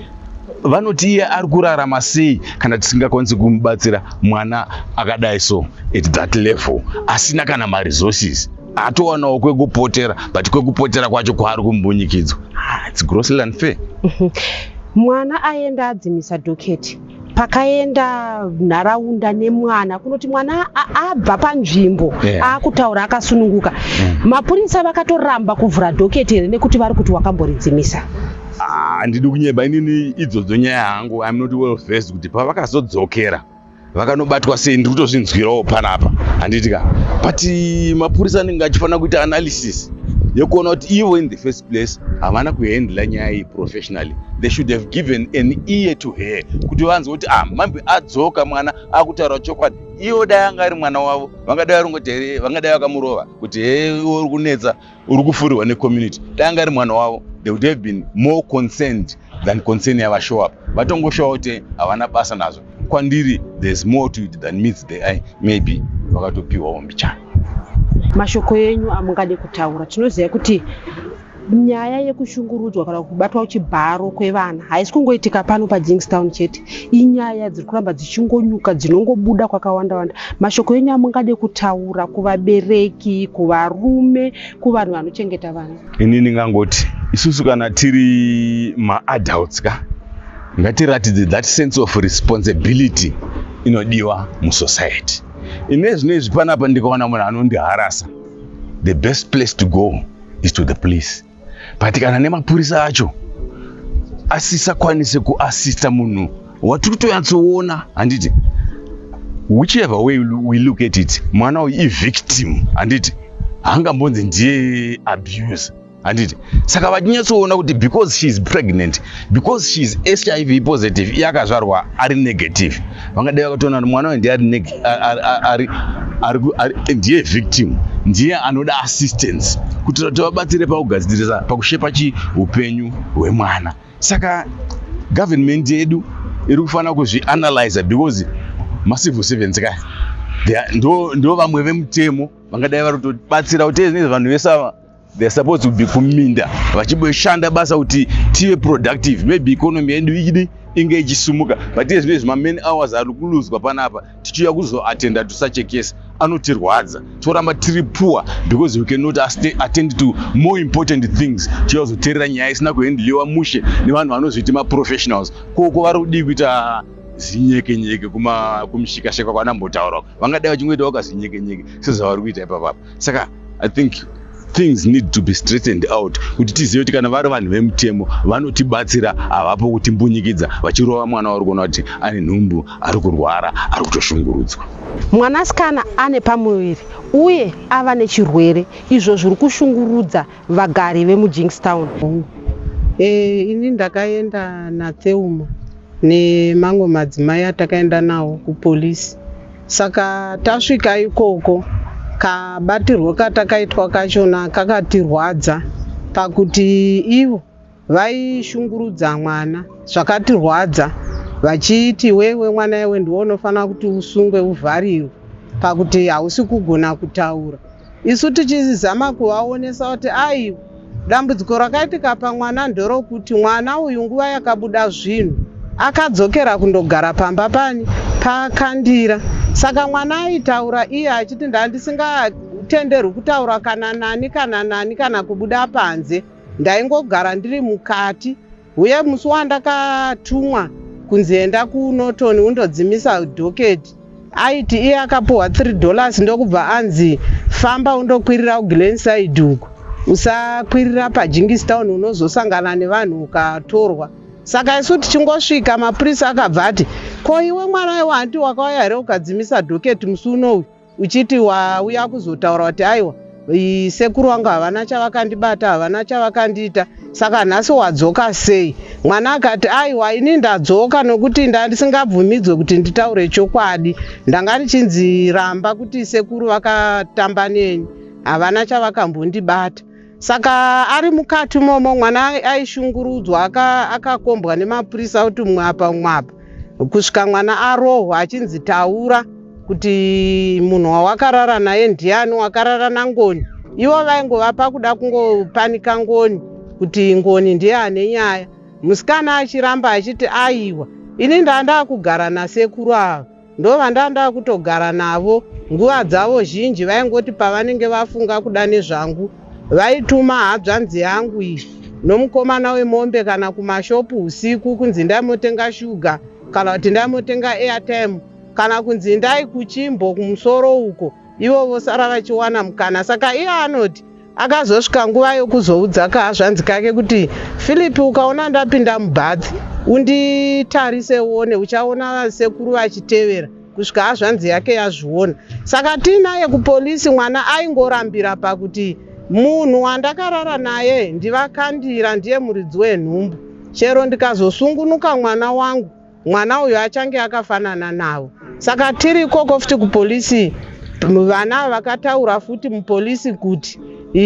vanoti iye ari kurarama sei kana tisingakwanisi kumubatsira mwana akadai so at that level, asina kana maresources, atowanawo kwekupotera, but kwekupotera kwacho kwaari kumbunyikidzwa? Ah, it's grossly unfair. Mwana aenda, adzimisa docket. Pakaenda nharaunda nemwana kunoti mwana abva panzvimbo akutaura akasununguka, mapurisa vakatoramba kuvhura docket here nekuti vari kuti wakamboridzimisa? Handidi kunyeba inini, idzodzo nyaya hangu I'm not well versed kuti pavakazodzokera vakanobatwa sei. Ndiri kutozvinzwirawo panapa, handiti ka? But mapurisa anenge achifanira kuita analysis yekuona kuti ivo in the first place havana kuhandla nyaya iyi professionally. They should have given an ear to her kuti vanzwe kuti, ah, mambe adzoka, mwana akutaura chokwadi. Ivo dai anga ari mwana wavo, vangadai varingoti here? Vangadai vakamurova kuti, "He, uri kunetsa, uri kufurirwa necommunity." Dai anga ari mwana wavo, they would have been more concerned than concern yavashow up. Vatongoshowa kuti havana basa nazvo. Kwandiri there's more to it than meets the eye. Maybe vakatopiwawo mbichana. Mashoko enyu amungade kutaura? Tinoziva kuti nyaya yekushungurudzwa kana kubatwa chibharo kwevana haisi kungoitika pano paJingstown chete. Inyaya dziri kuramba dzichingonyuka, dzinongobuda kwakawanda wanda. Mashoko enyu amungade kutaura kuvabereki, kuvarume, kuvanhu vanochengeta vana? Ini ndingangoti isusu kana tiri maadults ka, ngatiratidze that sense of responsibility inodiwa musociety. Ine zvino izvi panapa, ndikaona munhu anondiharasa, the best place to go is to the police. But kana nemapurisa acho asisakwanise kuasista munhu watiri kutoyatsoona, handiti? Whichever way we look at it, mwana uyu ivictim, handiti? Haangambonzi ndiye abuse, handiti? Saka vachinyatsoona kuti because she is pregnant, because she is HIV positive, iye akazvarwa ari negative, vangadai vakatoona kuti mwana uyu ndiye ndiye victim, ndiye anoda assistance kuitira kuti vabatsire pakugadzirisa, pakushepa chiupenyu hwemwana. Saka government yedu iri kufanira kuzvianalyza because macivil servants ka ndo vamwe vemutemo vangadai vari kutobatsira kuti ezvinezvi vanhu vese ava, they're supposed to be kuminda vachimboshanda basa kuti tive productive, maybe economy yedu idi inge ichisumuka. But iye zvinezvi mamany hours ari kuluzwa panapa tichiuya kuzoatenda to such a case anotirwadza. Toramba tiri poor because we cannot attend to more important things. Tichiuya kuzoteerera nyaya isina kuhandliwa mushe nevanhu vanozviiti maprofessionals. Koko vari kudii kuita zinyekenyeke kumishikashika kwanambotaura? Vangadai vachingoitawo kazinyekenyeke sezvavari kuita ipapapa. Saka I think things need to be straightened out kuti tizive kuti kana vari vanhu vemutemo vanotibatsira, havapo kutimbunyikidza vachirova mwana vari kuona kuti ane nhumbu, ari kurwara, ari kutoshungurudzwa. Mwanasikana ane pamuviri uye ava nechirwere, izvo zviri kushungurudza vagari vemuJingstown. Ini ndakaenda naTheuma nemamwe madzimai atakaenda nawo kupolisi. Saka tasvika ikoko, kabatirwo katakaitwa kachona kakatirwadza pakuti ivo vaishungurudza mwana zvakatirwadza, vachiti, "Wewe mwana iwe, ndiwe unofanira kuti usungwe, uvharirwe pakuti hausi kugona kutaura." Isu tichizama kuvaonesa kuti aiwa, dambudziko rakaitika pamwana nderokuti mwana uyu nguva yakabuda zvinhu akadzokera kundogara pamba pani paakandira. Saka mwana aitaura iye achiti, "Ndandisingatenderwi kutaura kana nani, kana nani, kana kubuda panze. Ndaingogara ndiri mukati. Uye musi wandakatumwa kunzi enda kuNorton undodzimisa docket," aiti iye akapuhwa $3, ndokubva anzi, "Famba undokwirira kuGlenside uko, usakwirira paJingstown, unozosangana nevanhu ukatorwa." Saka isu tichingosvika, mapurisa akabva ati, "Ko iwe mwana iwe, handi wakauya here ukadzimisa docket musi unoyu uchiti wauya kuzotaura kuti aiwa, sekuru vangu havana chavakandibata, havana chavakandiita? Saka nhasi wadzoka sei?" Mwana akati, "Aiwa, ini ndadzoka nokuti ndandisingabvumidzwe kuti nditaure chokwadi. Ndanga ndichinzi ramba kuti sekuru vakatamba neni, havana chavakambondibata." Saka ari mukati momo, mwana aishungurudzwa, akakombwa nemapurisa kuti mumwe apa, mumwe apa, kusvika mwana arohwa achinzi, "Taura kuti munhu wawakarara naye ndiani, wakarara naNgoni." Ivo vaingova pakuda kungopanika Ngoni kuti Ngoni ndiye ane nyaya. Musikana achiramba achiti, "Aiwa, ini ndanda kugara nasekuru ava, ndo vandanda kutogara navo." Nguva dzavo zhinji vaingoti pavanenge vafunga kuda nezvangu, vaituma hanzvadzi yangu iyi nomukomana wemombe kana kumashopu usiku kunzi ndaimotenga shuga kana kuti ndaimotenga airtime kana kunzi ndai kuchimbo kumusoro uko, ivo vosara vachiwana mukana. Saka iye anoti Akazosvika nguva yokuzoudza kahazvanzi kake kuti, Philip ukaona ndapinda mubath unditarise uone uchaona sekuru vachitevera kusvika hazvanzi yake yazviona. Saka tiinaye kupolisi mwana aingorambira pakuti munhu wandakarara naye ndivakandira ndiye muridzi wenhumbu chero ndikazosungunuka mwana wangu mwana uyu achange akafanana navo saka tiri ikoko futi kupolisi vana vakataura futi mupolisi kuti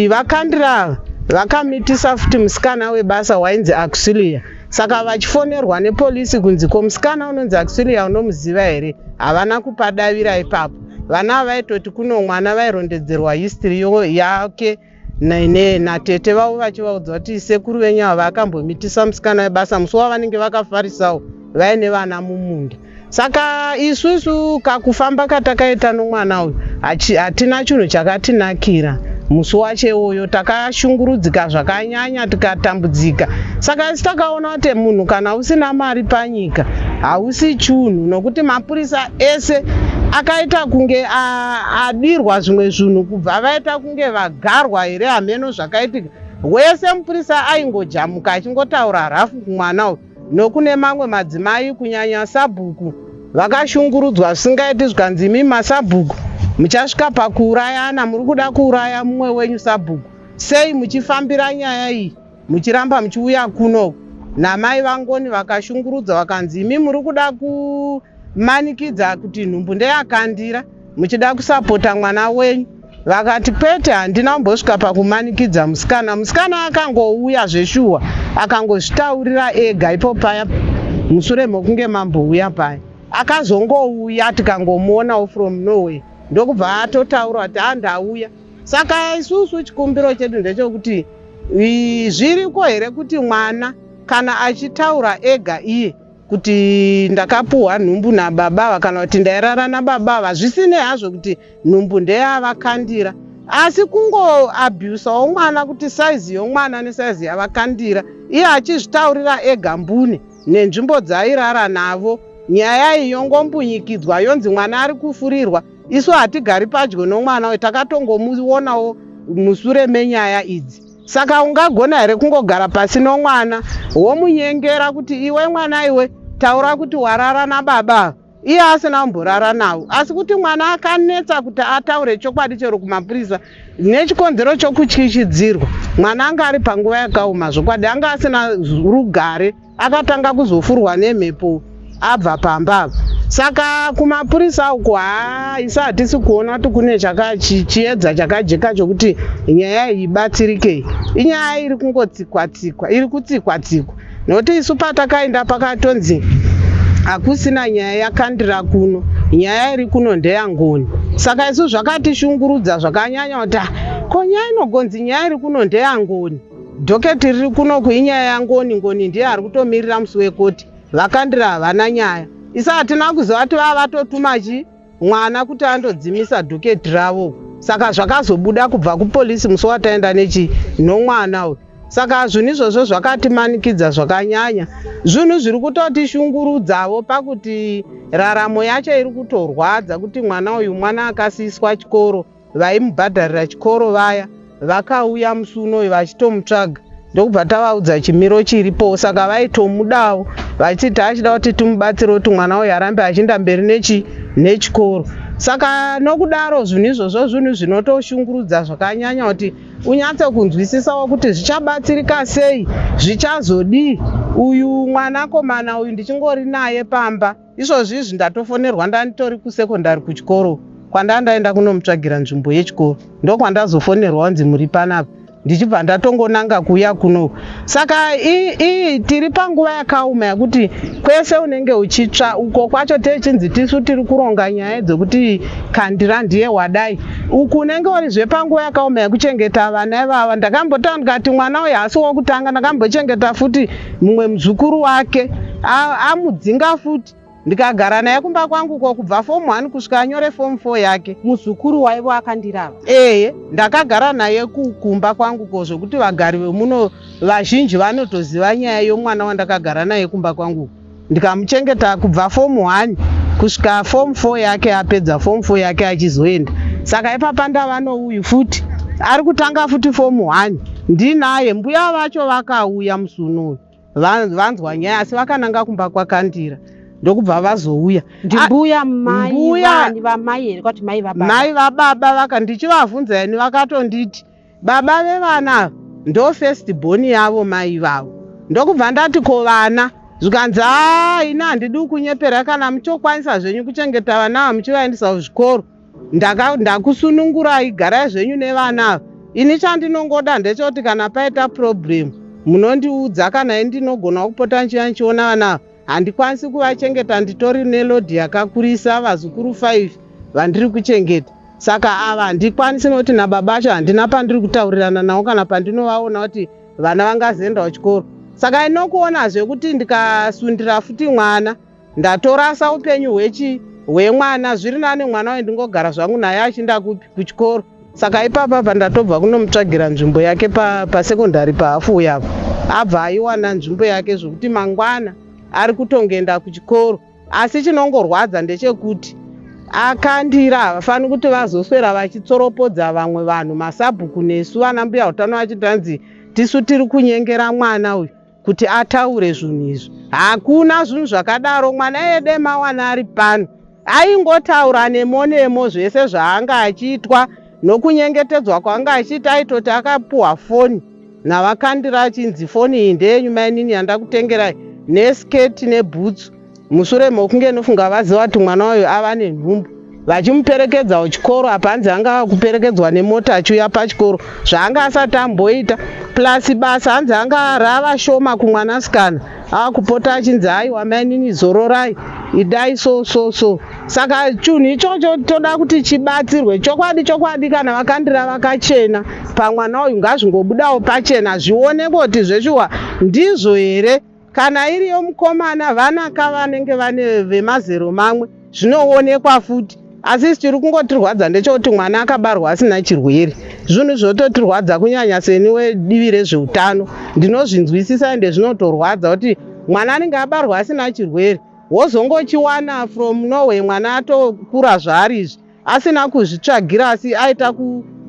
vakandira vakamitisa futi musikana webasa wainzi Auxilia saka vachifonerwa nepolisi kunzi ko musikana unonzi Auxilia unomuziva here havana kupadavira ipapo vana vaitoti kuno mwana vairondedzerwa history yake natete vavo vachivaudza kuti sekuru venyu ava vakambomitisa musikana webasa musi wavanenge vakafarisawo vaine vana mumunda saka isusu kakufamba katakaita nomwana uyu hatina chinhu chakatinakira musi wacho iwoyo takashungurudzika zvakanyanya tikatambudzika saka isi takaona kuti munhu kana usina mari panyika hausi chunhu nokuti mapurisa ese akaita kunge adirwa zvimwe zvinhu kubva vaita kunge vagarwa here hameno zvakaitika wese mupurisa aingojamuka achingotaura rafu kumwana uyu nokune mamwe madzimai kunyanya sabhuku vakashungurudzwa zvisingaiti zvikanzi imi masabhuku muchasvika pakuurayana muri kuda kuuraya mumwe wenyu sabhuku sei muchifambira nyaya iyi muchiramba muchiuya kuno namai vangoni vakashungurudza vakanzi imi muri kuda kumanikidza kuti nhumbu ndeyakandira muchida kusapota mwana wenyu vakati kwete handina kumbosvika pakumanikidza musikana musikana akangouya zveshuwa akangozvitaurira ega ipo paya mushure mokunge mambouya paya akazongouya tikangomuonawo from norway ndokubva atotaura kuti handauya saka isusu chikumbiro chedu ndechekuti zviriko here kuti mwana kana achitaura ega iye kuti ndakapuhwa nhumbu nababa ava kana kuti ndairara nababa ava zvisinei hazvo kuti nhumbu ndeyavakandira asi kungoabusawo mwana kuti saizi yomwana nesaizi yavakandira iye achizvitaurira ega mbune nenzvimbo dzaairara navo nyaya iyi yongombunyikidzwa yonzi mwana ari kufurirwa isu hatigari padyo nomwana uyu takatongomuonawo musure menyaya idzi saka ungagona here kungogara pasi nomwana womunyengera kuti iwe mwana iwe taura kuti warara nababa iye asina kumborara navo asi kuti mwana akanetsa kuti ataure chokwadi chero kumapurisa nechikonzero chokutyityidzirwa mwana anga ari panguva yakaoma zvokwadi anga asina rugare akatanga kuzofurwa nemhepo abva pamba apa saka kumapurisa uko haa isu hatisi kuona kuti kune chiedza chakajeka chokuti nyaya iyi ibatsirikei inyaya iri kungotsikwa tsikwa iri kutsikwa tsikwa nokuti isu patakaenda pakatonzi hakusina nyaya yakandira kuno nyaya iri kuno ndeyangoni saka isu zvakatishungurudza zvakanyanya kuti ah, ko nyaya inogonzi nyaya iri kuno ndeyangoni Dhoketi riri kunoku inyaya yaNgoni, Ngoni ndiye ari kutomirira musi wekoti. Vakandira havana nyaya. Isu hatina kuziva kuti vava vatotuma chi mwana kuti andodzimisa dhoketi ravo. Saka zvakazobuda kubva kupolisi musi wataenda nechi nomwana uyu. Saka zvinhu izvozvo zvakatimanikidza zvakanyanya. Zvinhu zviri kutotishungurudzavo pakuti raramo yacho iri kutorwadza kuti mwana uyu mwana akasiiswa chikoro. Vaimubhadharira chikoro vaya vakauya musi unoyu vachitomutsvaga ndokubva tavaudza chimiro chiripo saka vaitomudawo vachiti taachida kuti timubatsire kuti mwana uyu arambe achienda mberi nechi nechikoro saka nokudaro zvinhu izvozvo zvinhu zvinotoshungurudza zvakanyanya kuti unyatse kunzwisisawo kuti zvichabatsirika sei zvichazodii uyu mwanakomana uyu ndichingori naye pamba Izvozvi izvi ndatofonerwa ndanditori kusekondari kuchikoro kwandandaenda kunomutsvagira nzvimbo yechikoro ndokwandazofonerwa wanzi muri panapa ndichibva ndatongonanga kuuya kuno saka iyi tiri panguva yakaoma yekuti kwese unenge uchitsva uko kwacho techinzi tisu tiri kuronga nyaya dzekuti kandira ndiye wadai uku unenge urizve panguva yakaoma yekuchengeta vana ivava ndakambotaura ndikati mwana uyu haasi wokutanga ndakambochengeta futi mumwe muzukuru wake amudzinga futi ndikagara naye kumba kwangu ko kubva fomu 1 kusvika anyore fomu 4 yake muzukuru waivo akandirava eye ndakagara naye kumba kwangu ko zvokuti vagari vemuno vazhinji vanotoziva nyaya yomwana wandakagara naye kumba kwangu ndikamuchengeta kubva fomu 1 kusvika fomu 4 yake apedza fomu 4 yake achizoenda saka ipapa ndava nouyu futi Ari kutanga futi fomu 1 ndinaye. Mbuya vacho vakauya musi unoyu vanzwa nyaya asi vakananga kumba kwaKandira ndokubva vazouya. Ndimbuya mai vani vamai here kwati mai vababa? Mai vababa vaka ndichivavhunza ini vakatonditi baba vevana ava ndo first born yavo mai vavo. Ndokubva ndati ko vana zvikanzi haa ini handidi kukunyepera kana muchokwanisa zvenyu kuchengeta vana ava muchivaendesa kuzvikoro ndakusunungurai garai zvenyu nevana ava. Ini chandinongoda ndechekuti kana paita problem munondiudza kana ini ndinogona kupota ndichiuya ndichiona vana ava. Handikwanisi kuvachengeta nditori neload yakakurisa vazukuru 5 vandiri kuchengeta saka ava handikwanisi nokuti nababa acho handina pandiri kutaurirana navo kana pandinovaona kuti vana vangazoenda kuchikoro. Saka inokuonazve kuti ndikasundira futi mwana ndatorasa upenyu hwechi hwemwana zviri nani mwana uyu ndingogara zvangu naye achienda kupi kuchikoro. Saka ipapa apa ndatobva kunomutsvagira nzvimbo yake pasekondari pa pahafu apo abva aiwana nzvimbo yake zvokuti mangwana ari kutongoenda kuchikoro. Asi chinongorwadza ndechekuti akandira havafaniri kuti vazoswera vachitsoropodza vamwe vanhu masabhuku nesu vana mbuya utano vachitanzi tisu tiri kunyengera mwana uyu kuti ataure zvinhu izvi. Hakuna zvinhu zvakadaro, mwana ede mawana ari pano aingotaura nemo nemo zvese zvaanga achiitwa nokunyengetedzwa kwaanga achiita. Aitoti akapuhwa foni navakandira achinzi foni iyi ndeyenyu mainini yandakutengerai nesketi nebhutsu, mushure mokunge nofunga vaziva kuti mwana uyu ava nenhumbu vachimuperekedza kuchikoro. Apa hanzi anga akuperekedzwa nemota achiuya pachikoro zvaanga asati amboita, plus basa hanzi anga rava shoma kumwanasikana akupota achinzi aiwa mainini zororai idai so so so. Saka chinhu ichocho toda kuti chibatsirwe chokwadi chokwadi. Kana vakandira vakachena pamwana uyu ngazvingobudawo pachena zvionekwe kuti zveshuwa ndizvo here. Kana iriyo mukomana vanaka vanenge vane vemazero mamwe zvinoonekwa futi, asi chiri kungotirwadza ndechekuti mwana akabarwa asina chirwere. Zvinhu zvototirwadza kunyanya seni wedivi rezveutano ndinozvinzwisisa, ende zvinotorwadza kuti mwana anenge abarwa asina chirwere wozongochiwana from nowhere, mwana atokura zvaari izvi asina kuzvitsvagira asi aita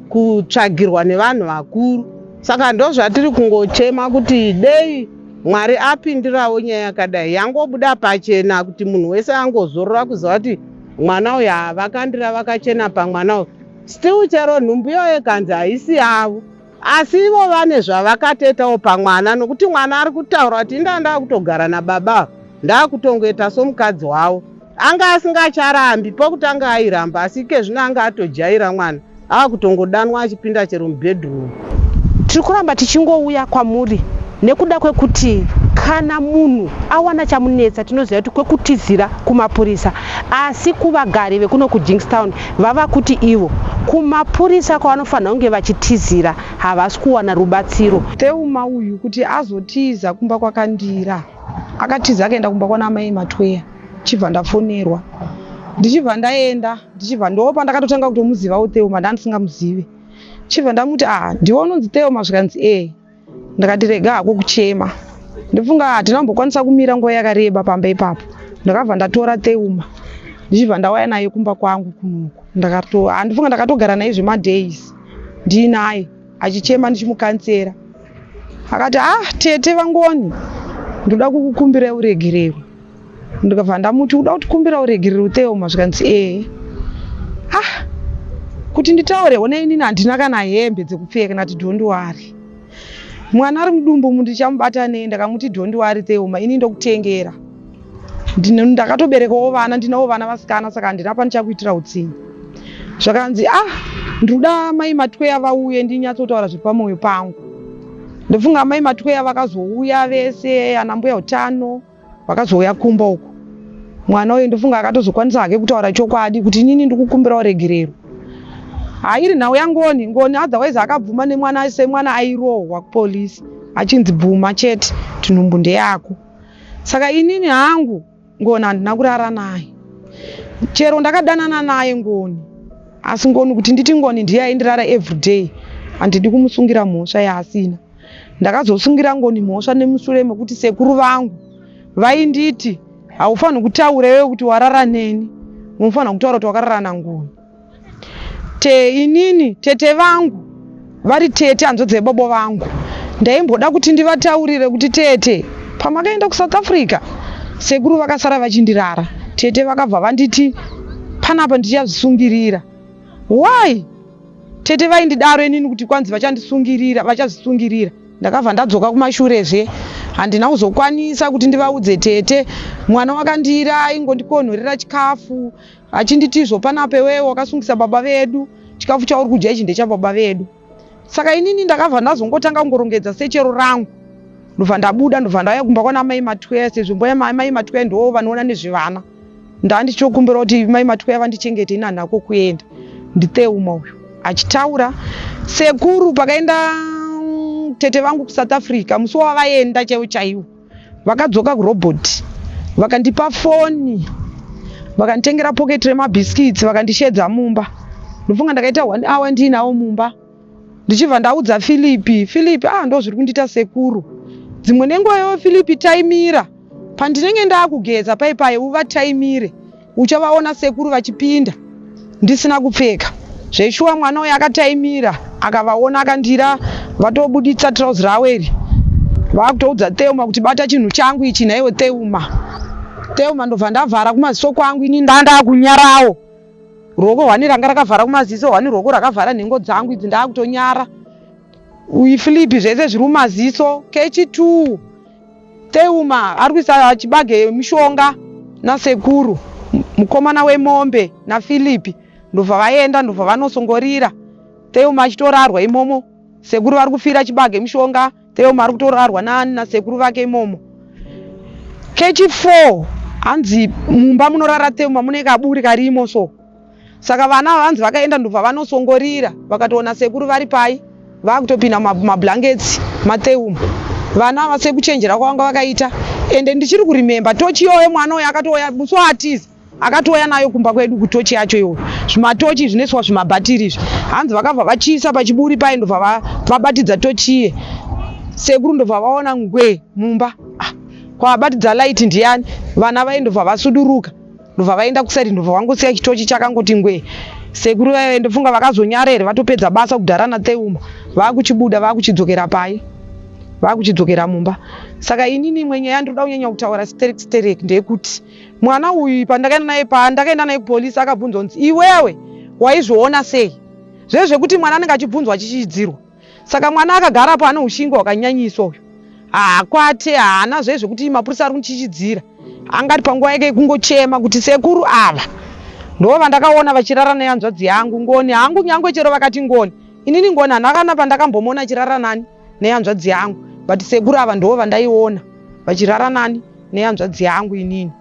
kutsvagirwa nevanhu vakuru. Saka ndozvatiri kungochema kuti dei Mwari apindirawo nyaya yakadai yangobuda pachena kuti munhu wese angozorora kuziva kuti mwana uyu havakandira vakachena pamwana uyu. Still chero nhumbu iyoyo ikanzi haisi yavo, asi ivo vane zvavakatoitawo pamwana, nokuti mwana ari kutaura kuti indaa ndakutogara nababa ndakutongoita somukadzi wavo. Anga asingacharambi, pokutanga airamba asi ikezvino anga atojaira mwana akutongodanwa achipinda chero mubedroom. Tiri kuramba tichingouya kwamuri nekuda kwekuti kana munhu awana chamunetsa tinoziva kuti kwekutizira kumapurisa, asi kuvagari vekuno kuJinkstown vava kuti ivo kumapurisa kwavanofanira kunge vachitizira havasi kuwana rubatsiro. Theuma uyu kuti azotiza kumba kwaKandira, akatiza akaenda kumba kwana amai Matweya, chibva ndafonerwa ndichibva ndaenda, ndichibva ndo pandakatotanga kutomuzivawo Theuma, ndandisingamuzive. Chibva ndamuti ah, ndiwe unonzi Theuma? Zvikanzi ee. Ndakati rega hako kuchema, ndofunga hatina kumbokwanisa kumira nguva yakareba pamba ipapo. Ndakabva ndatora Theuma ndichibva ndauya naye kumba kwangu kunoku. Handifunga ndakatogara naye zvemadays ndiinaye achichema ndichimukansera. Akati ah, tete vaNgoni, ndoda kukukumbira uregerero. Ndikabva ndamuti uda kutikumbira uregerero Theuma? Zvikanzi ee. Ah, kuti nditaure hona inini handina kana hembe dzekupfeka. Ndati don't worry, mwana ari mudumbu umu ndichamubata nei. Ndakamuti don't worry Theuma, ini ndokutengera, ndakatoberekawo vana, ndinawo vana vasikana, saka handina pandichakuitira utsinye. Zvakanzi ah, ndinoda mai Matweya vauye ndinyatsotaura zviri pamwoyo pangu. Ndofunga mai Matweya vakazouya vese, ana mbuya utano vakazouya kumba uku. Mwana uyu ndofunga akatozokwanisa hake kutaura chokwadi kuti inini ndikukumbira uregerero. Hairi nhau yaNgoni, Ngoni otherwise akabvuma nemwana semwana airohwa kupolisi achinzi bvuma chete kuti nhumbu ndeyako. Saka inini hangu Ngoni handina kurara naye, chero ndakadanana naye Ngoni, asi Ngoni kuti nditi Ngoni ndiye aindirara everyday handidi kumusungira mhosva yaasina. Ndakazosungira Ngoni mhosva nemushure mekuti sekuru vangu vainditi haufaniri kutaura iwewe kuti warara neni, unofanira kutaura kuti wakarara naNgoni. Te inini tete vangu Vari tete hanzvadzi yababa vangu. Ndaimboda kuti ndivataurire kuti tete pamakaenda kuSouth Africa sekuru vakasara vachindirara. Tete vakabva vanditi panapa ndichazvisungirira. Why? Tete vaindidaro inini kuti kwanzi vachandisungirira, vachazvisungirira. Ndakabva ndadzoka kumashure zve. Handina kuzokwanisa kuti ndivaudze tete. Mwana wakandira aingondikonhorera chikafu achinditi izvo panapa iwewe wakasungisa baba vedu chikafu chauri kudya ichi ndechababa vedu. Saka inini ndakabva ndazongotanga kungorongedza sechero rangu ndobva ndabuda ndobva ndauya kumba kwana mai Matweya sezvo mbuya mai Matweya ndivo vanoona nezvevana. Ndandichokumbira kuti mai Matweya vandichengete ini handina kwokuenda. NdiTheuma uyu achitaura. Sekuru pakaenda tete vangu kuSouth Africa musi wavaenda chaiwo chaiwo vakadzoka kurobot vakandipa foni vakanditengera pocket remabhiskits vakandishedza mumba. Ndofunga ndakaita 1 hour ndiinawo mumba. Ndichibva ndaudza Philip, Philip ah ndozviri kundiita sekuru. Dzimwe nenguva iwe Philip taimira pandinenge ndakugeza pai pai uvataimire uchavaona sekuru vachipinda ndisina kupfeka. Zveshuwa mwana uyu akataimira akavaona akandira vatobuditsa trouse ravo iri vakutoudza Thelma kuti bata chinhu changu ichi nhaiwe Thelma. Thelma ndobva ndavhara kumaziso kwangu ini ndandakunyarawo. Ruoko hwani ranga rakavhara kumaziso hwani ruoko rakavhara nhengo dzangu idzi ndakutonyara. Uyu Philip zvese zviri mumaziso. Kechi 2 Theuma ari kuisa chibage mishonga nasekuru mukomana wemombe naPhilip ndobva vaenda ndobva vanosongorira Theuma achitorarwa imomo sekuru vari kufira chibage mishonga Theuma ari kutorarwa nani nasekuru vake imomo. Kechi 4 hanzi mumba munorara Theuma mune kaburi karimo so. Saka vana ava hanzi vakaenda ndobva vanosongorira vakatoona sekuru vari pai vakutopinda mumablankets maTheuma. Vana ava sekuchenjera kwavanga vakaita ende ndichiri kuremember tochi iyoyo mwana uyo akatouya musi waatiza akatouya nayo kumba kwedu kutochi yacho iyoyo zvimatochi zvinoiswa zvimabhatiri izvi hanzi vakabva vachiisa pachiburi paye ndobva vabatidza tochi iye sekuru ndobva vaona ngwe mumba ah, kwavabatidza light ndiyani vana vaye ndobva vasuduruka ndobva vaenda kuside ndobva vangosiya chitochi chakangoti ngwe sekuru vaive ndofunga vakazonyara here vatopedza basa kudhara naTheuma vakuchibuda vakuchidzokera pai vakuchidzokera mumba saka inini imwe nyaya ndinoda kunyanya kutaura sterek sterek ndeyekuti mwana uyu pandakaenda naye pandakaenda naye kupolisi akabvunzwa kunzi iwewe waizviona sei zve zvekuti mwana anenge achibvunzwa achichidzirwa saka mwana akagara apo ane ushingi hwakanyanyiswa uyu haakwate haana zve zvekuti mapurisa ari kumuchichidzira angati panguva yake yekungochema kuti sekuru ava ndo vandakaona vachirara nehanzvadzi yangu ngoni hangu nyangwe chero vakati ngoni inini ngoni handina kana pandakambomuona achirara nani nehanzvadzi yangu but sekuru ava ndo vandaiona vachirara nani nehanzvadzi yangu inini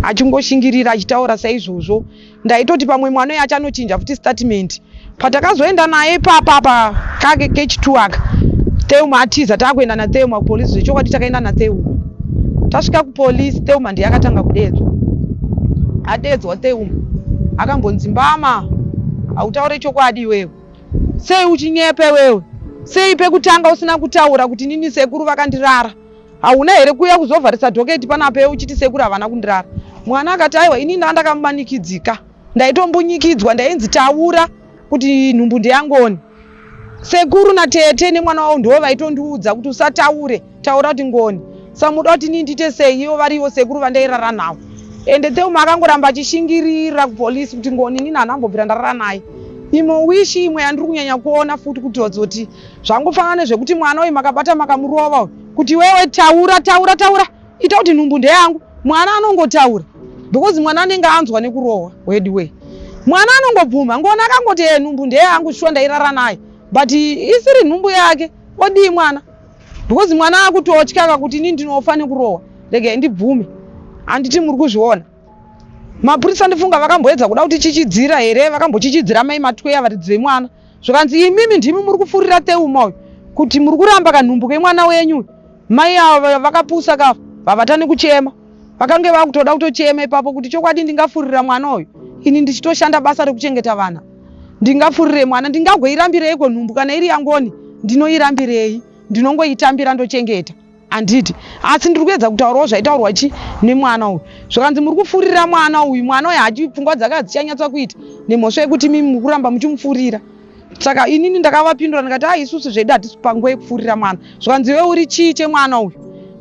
achingoshingirira achitaura saizvozvo ndaitoti pamwe mwana uyu achanochinja futi statement patakazoenda naye ipapa apa kake kechitu aka Theuma atiza takuenda naTheuma kupolisi zvechokwadi takaenda naTheuma tasvika kupolisi Theuma ndiye akatanga kudedzwa adedzwa Theuma akambonzi mbama hautaure chokwadi iwewe sei uchinyepa iwewe sei pekutanga usina kutaura kuti nini sekuru vakandirara Hauna here kuuya kuzovharisa dhoketi panapa uchiti sekuru havana kundirara? Mwana akati aiwa ini ndaa ndakamanikidzika. Ndaitombunyikidzwa ndainzi taura kuti nhumbu ndeyangoni. Sekuru natete nemwana wavo ndivo vaitondiudza kuti usataure, taura kuti ngoni. Saka muda kuti inini ndiite sei ivo varivo sekuru vandairara navo. Ende Thelma akangoramba achishingirira kupolice kuti ngoni inini handina kumbobvira ndarara naye. Imwe wishi imwe yandiri kunyanya kuona futi kutozoti Zvangofanana nezvekuti mwana uyu makabata makamurova uyu kuti iwewe taura taura taura ita kuti nhumbu ndeyangu. Mwana anongotaura because mwana anenge anzwa nekurohwa weduwee. Mwana anongobvuma ngoni akangoti ee nhumbu ndeyangu shuwa ndairara naye but isiri nhumbu yake odii mwana because mwana akutotya ka kuti ini ndinofa nekurohwa regai ndibvume. Handiti muri kuzviona? Mapurisa ndifunga vakamboedza kuda kutichichidzira here vakambochichidzira mai Matweya varidzi vemwana zvikanzi imimi ndimi muri kufurira Theuma uyu kuti muri kuramba kanhumbu kemwana wenyu uyu mai ava vakapusa ka vavatane kuchema vakange vakutoda kutochema ipapo kuti chokwadi ndingafurira mwana uyu ini ndichitoshanda basa rekuchengeta vana ndingafurire mwana ndingagoirambireiko nhumbu kana iri yangoni ndinoirambirei ndinongoitambira ndochengeta Handiti asi ndiri kuedza kutaurawo zvaitaurwa chi nemwana uyu. Zvakanzi muri kufurira mwana uyu, mwana uyu hachi pfungwa dzake hadzichanyatsa kuita nemhosva yekuti imimi muri kuramba muchimufurira. Saka inini ndakavapindura ndikati a isusu zvedu hatisi panguva yekupfuurira mwana. Zvikanzi iwe uri chii chemwana uyu?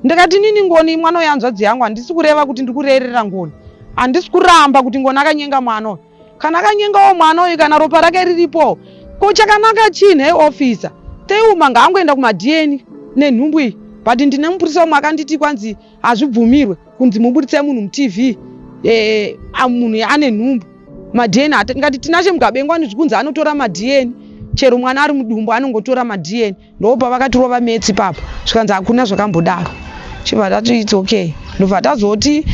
Ndikati inini Ngoni mwana uyu hanzvadzi yangu handisi kureva kuti ndiri kurerera Ngoni. Handisi kuramba kuti Ngoni akanyenga mwana uyu. Kana akanyengawo mwana uyu kana ropa rake riripo ko chakanaka chii nhai officer? Theuma ngaangoenda kumaDNA nenhumbu iyi but ndine mupurisa umwe akanditi kwanzi hazvibvumirwe kunzi muburitse munhu muTV eh, munhu ane nhumbu maDNA ngati Tinashe Mugabe ngwani zvikunzi anotora maDNA chero mwana ari mudumbu anongotora maDNA ndopa vakatirova metsi ipapo zvikanzi hakuna zvakambodaro chibva tati its okay ndobva tazoti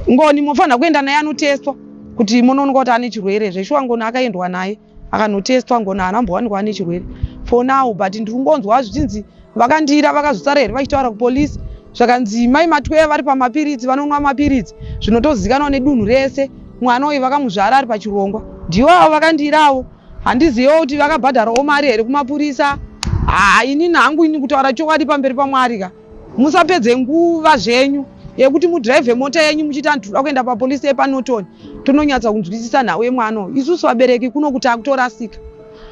Ngoni mofanira kuenda naye anotestwa kuti munoonekwa kuti ane chirwere zveshuwa Ngoni akaendwa naye akanotestwa Ngoni haana kumbowanikwa ane chirwere for now but ndiri kungonzwa zvichinzi vakandira vakazosara here vachitaura kupolisi zvakanzi mai Matweya vari pamapiritsi vanonwa mapiritsi zvinotozikanwa nedunhu rese mwana uyu vakamuzvara ari pachirongwa ndiwo avo vakandirawo handizivewo kuti vakabhadharawo mari here kumapurisa haa inini hangu ini kutaura chokwadi pamberi paMwari ka musapedze nguva zvenyu yekuti mudhiraivhe mota yenyu muchiti anhu tinoda kuenda papolisi yepaNorton tononyatsa kunzwisisa nhau yemwana uyu isusu vabereki kuno kuti akutorasika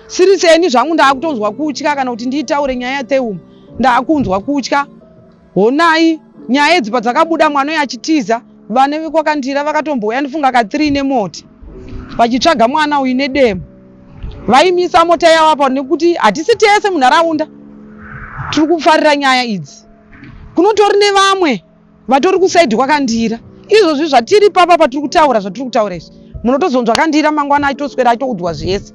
siri seni zvangu ndaakutonzwa kutya kana kuti ndiitaure nyaya yaTheuma ndaakunzwa kutya honai nyaya idzi padzakabuda mwana uyu achitiza vane vekwaKandira vakatombouya ndifunga ka 3 nemota vachitsvaga mwana uyu nedemo vaimisa mota yavo apa nekuti hatisi tese munharaunda tiri kufarira nyaya idzi kunotori nevamwe vatori kusaidhi kwaKandira izvozvi zvatiri papa patiri kutaura zvatiri kutaura izvi munotozonzwa Kandira mangwana achitoswera achitoudzwa zvese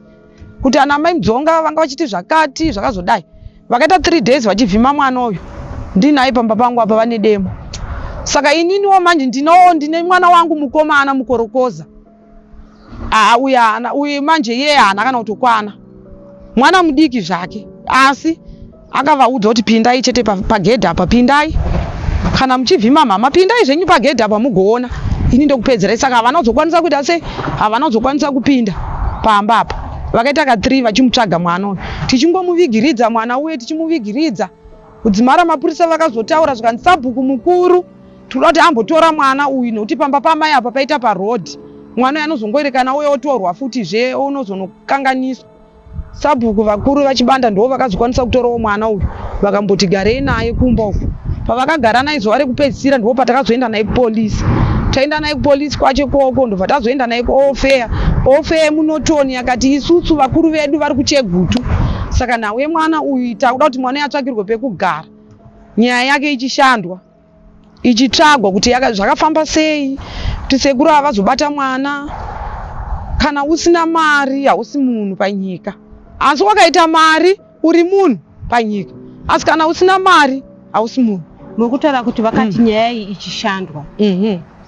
kuti ana mai Mudzonga vanga vachiti zvakati zvakazodai vakaita 3 days vachivhima mwana uyu ndinaye pamba pangu apa vane demo saka ininiwo manje ndinowo ndine mwana wangu mukomana mukorokoza aa uyu haana uyu manje iye haana kana kutokwana mwana mudiki zvake asi akavaudza kuti pindai chete pagedhi apa pindai kana muchivhima mhama pindai zvenyu pagedhi apa mugoona ini ndokupedzerai saka havana kuzokwanisa kuita sei havana kuzokwanisa kupinda pamba apa vakaita ka 3 vachimutsvaga mwana uyu tichingomuvigiridza mwana uye tichimuvigiridza kudzimara mapurisa vakazotaura zvikanzi sabhuku mukuru tinoda kuti ambotora mwana uyu nekuti pamba pamai apa paita paroad mwana uyu anozongoerekana uye otorwa futizve unozonokanganiswa Sabhuku vakuru vaChibanda ndivo vakazokwanisa kutorawo mwana uyu vakamboti garei naye kumba uku. Pavakagara naye zuva rekupedzisira ndipo patakazoenda naye kupolisi. Taenda naye kupolisi kwacho ikoko ndobva tazoenda naye kuofeya. Ofeya yemuNorton yakati isusu vakuru vedu vari kuChegutu saka nhau yemwana uyu takuda kuti mwana uyu atsvakirwe pekugara nyaya yake ichishandwa. ichitsvagwa kuti zvakafamba sei kuti sekuru ava vazobata mwana. Kana usina mari hausi munhu panyika, asi wakaita mari uri munhu panyika, asi kana usina mari hausi munhu. Muri kutaura kuti vakati nyaya iyi ichishandwa.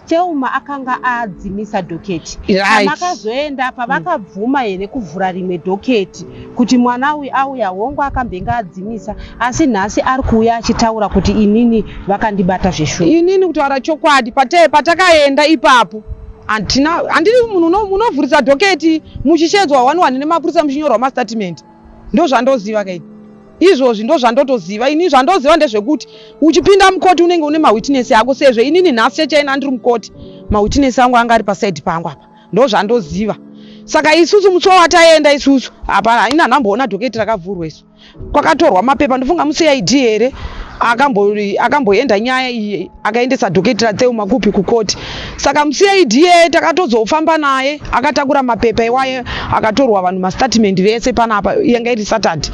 Thelma akanga adzimisa dhoketi. Right. Pamakazoenda apa vakabvuma here kuvhura rimwe dhoketi kuti mwana uyu auya hongu akambenge adzimisa asi nhasi ari kuuya achitaura kuti inini vakandibata zveshuwa. Inini kutaura chokwadi pate patakaenda ipapo handina handiri munhu unovhurisa dhoketi muchishedzwa one one nemapurisa muchinyorwa mastatement ndozvandoziva kaini izvozvi ndozvandotoziva ini zvandoziva ndezvekuti uchipinda mukoti unenge une mawitness ako sezvo inini nhasi chechaina ndiri mukoti mawitness angu anga ari pasaidi pangu apa ndozvandoziva saka isusu musi wataenda isusu apa ini handamboona dhoketi rakavhurwa isu kwakatorwa mapepa ndofunga muCID here akamboenda nyaya iyi akaendesa dhoketi raThelma kupi kukoti saka muCID yeye takatozofamba naye akatakura mapepa iwaye akatorwa vanhu mastatement vese panapa yanga iri Saturday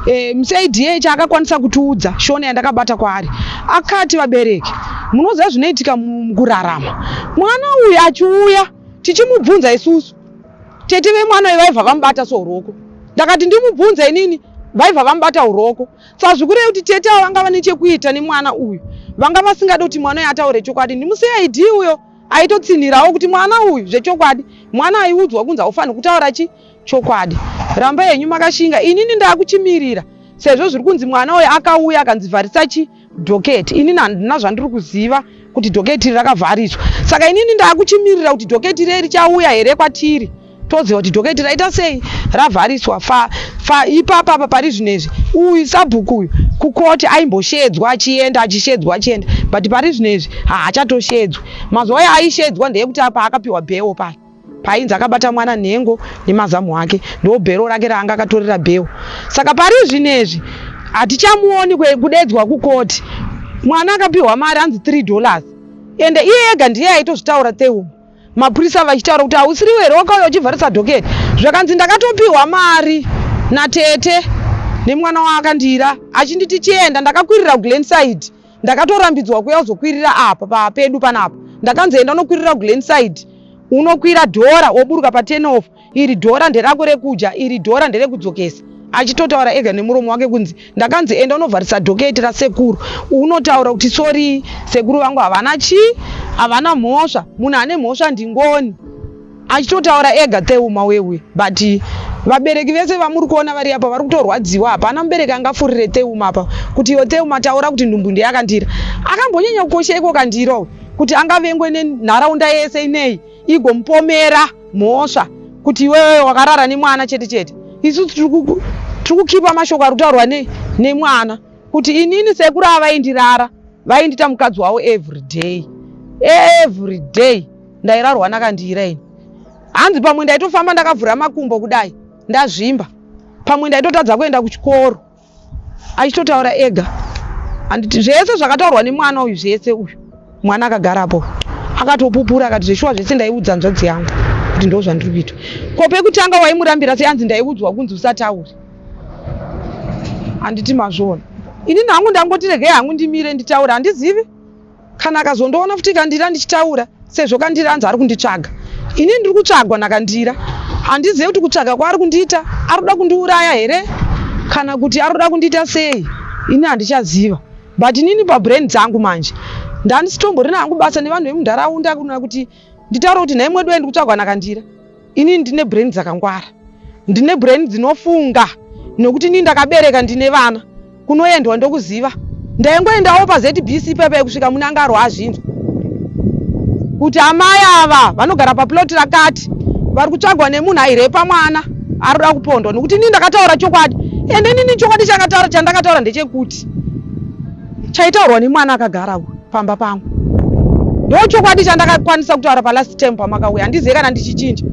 e, muCID yeye chaakakwanisa kutiudza shona yandakabata kwaari akati vabereki munoziva zvinoitika mukurarama mwana uyu achiuya tichimubvunza isusu tete vemwana uyu vaibva vamubata souroko ndakati ndimubvunze inini vaibva vamubata uroko saka zvikureva kuti tete avo vanga vane chekuita nemwana uyu vanga vasingade kuti mwana uyu ataure chokwadi ndimuCID uyo aitotsinhirawo kuti mwana uyu zvechokwadi mwana aiudzwa kunzi haufaniri kutaura chi chokwadi ramba henyu makashinga inini ndakuchimirira sezvo zviri kunzi mwana uyu akauya akanzi vharisa chi dhoketi inini handina zvandiri kuziva kuti dhoketi iri rakavhariswa saka inini ndakuchimirira kuti dhoketi rei richauya here kwatiri toziva kuti dhoketi raita sei ravhariswa fa fa ipapa apa pari zvino izvi uyu sabhuku uyu kukoti aimboshedzwa achienda achishedzwa achienda but pari zvino izvi haachatoshedzwi mazuva ayo aishedzwa ndeyekuti apa akapiwa bhewo paya. Paainzi akabata mwana nhengo nemazamu ake, ndo bhero rake raanga akatorera bheo. Saka pari zvinezvi hatichamuoni kudedzwa kukoti. Mwana akapiwa mari anzi 3 dollars, ende iye ega ndiye aitozvitaura Theuma. Mapurisa vachitaura kuti hausiriwe here wakauya uchivharisa dhoketi, zvakanzi ndakatopiwa mari natete nemwana waakandira achinditi chienda. Ndakakwirira kuGlenside, ndakatorambidzwa kuya kuzokwirira apa papedu panapa. Ndakanzi enda unokwirira kuGlenside, unokwira dhora woburuka pa10 off, iri dhora nderako rekudya, iri dhora nderekudzokesa. Achitotaura ega nemuromo wake kunzi ndakanzi enda unovharisa dhoketi rasekuru, unotaura kuti sori sekuru vangu havana chii, havana mhosva, munhu ane mhosva ndingoni. Achitotaura ega Theuma wewe. But vabereki vese vamuri kuona vari apa vari kutorwadziwa. Hapana mubereki angafurire Theuma apa kuti iwe Theuma taura kuti nhumbu ndeyakandira. Akambonyanya kukosha iko kandira uyu kuti angavengwe nenharaunda yese ineyi igomupomera mhosva kuti iwewe wakarara nemwana chete chete. Isu tiri kukipa mashoko ari kutaurwa nemwana kuti inini sekuru ava vaindirara, vaindita mukadzi wavo every day, every day ndairarwa nakandira ini. Hanzi pamwe ndaitofamba ndakavhura makumbo kudai ndazvimba, pamwe ndaitotadza kuenda kuchikoro. Achitotaura ega handiti zvese zvakataurwa nemwana uyu zvese uyu mwana akagarapo akatopupura akati zveshuwa zvese ndaiudza hanzvadzi yangu kuti ndo zvandiri kuita. Ko pekutanga waimurambira sei? Hanzi ndaiudzwa kunzi usataure. Handiti mazviona? Inini hangu ndangoti regei hangu ndimire nditaure, handizivi kana akazondoona futi Kandira ndichitaura, sezvo Kandira anzi ari kunditsvaga. Inini ndiri kutsvagwa naKandira, handizive kuti kutsvaga kwaari kundiita ari kuda kundiuraya here kana kuti ari kuda kundiita sei, ini handichaziva. But inini pabrain dzangu manje ndandisitomborina hangu basa nevanhu vemunharaunda kuna kuti nditaure kuti nhai mwedu ndi kutsvagwa naKandira. Inini ndine brain dzakangwara, ndine brain dzinofunga, nekuti inini ndakabereka, ndine vana, kunoendwa ndokuziva. Ndaingoendawo paZBC pepe kusvika Munangarwa azvinzwa kuti amai ava vanogara paplot rakati vari kutsvagwa nemunhu airepa mwana ari kuda kupondwa, nekuti inini ndakataura chokwadi. Ende inini chokwadi chakataura chandakataura ndechekuti chaitaurwa nemwana akagara pamba pangu ndo chokwadi chandakakwanisa kutaura palast time pamakauya. Handizive kana ndichichinja,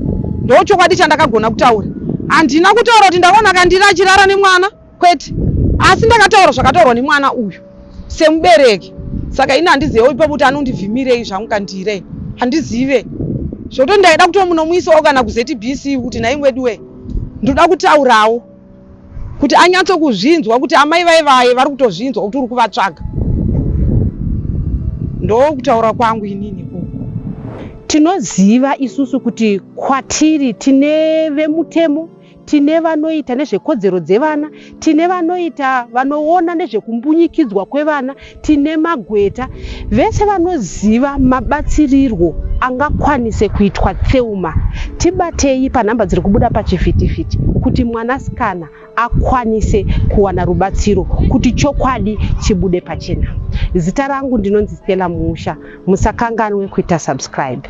ndo chokwadi chandakagona kutaura. Handina kutaura kuti ndakaona Kandira achirara nemwana, kwete, asi ndakataura zvakataurwa nemwana uyu semubereki. Saka ini handizivewo ipapo kuti anondivhimirei zvangu Kandire, handizive zvokuti ndaida kutomunomuisawo kana kuZBC kuti nhai weduwe ndoda kutaurawo kuti anyatso kuzvinzwa kuti amai vai vaye vari kutozvinzwa kuti uri kuvatsvaga. Ndokutaura kwangu inini ikoko. Tinoziva isusu kuti kwatiri tine vemutemo, tine vanoita nezvekodzero dzevana, tine vanoita vanoona nezvekumbunyikidzwa kwevana, tine magweta, vese vanoziva mabatsirirwo angakwanise kuitwa Theuma. Tibatei panhamba dziri kubuda pachivhitivhiti kuti mwanasikana akwanise kuwana rubatsiro kuti chokwadi chibude pachena. Zita rangu ndinonzi Stella Muusha. Musakanganwe kuita subscribe.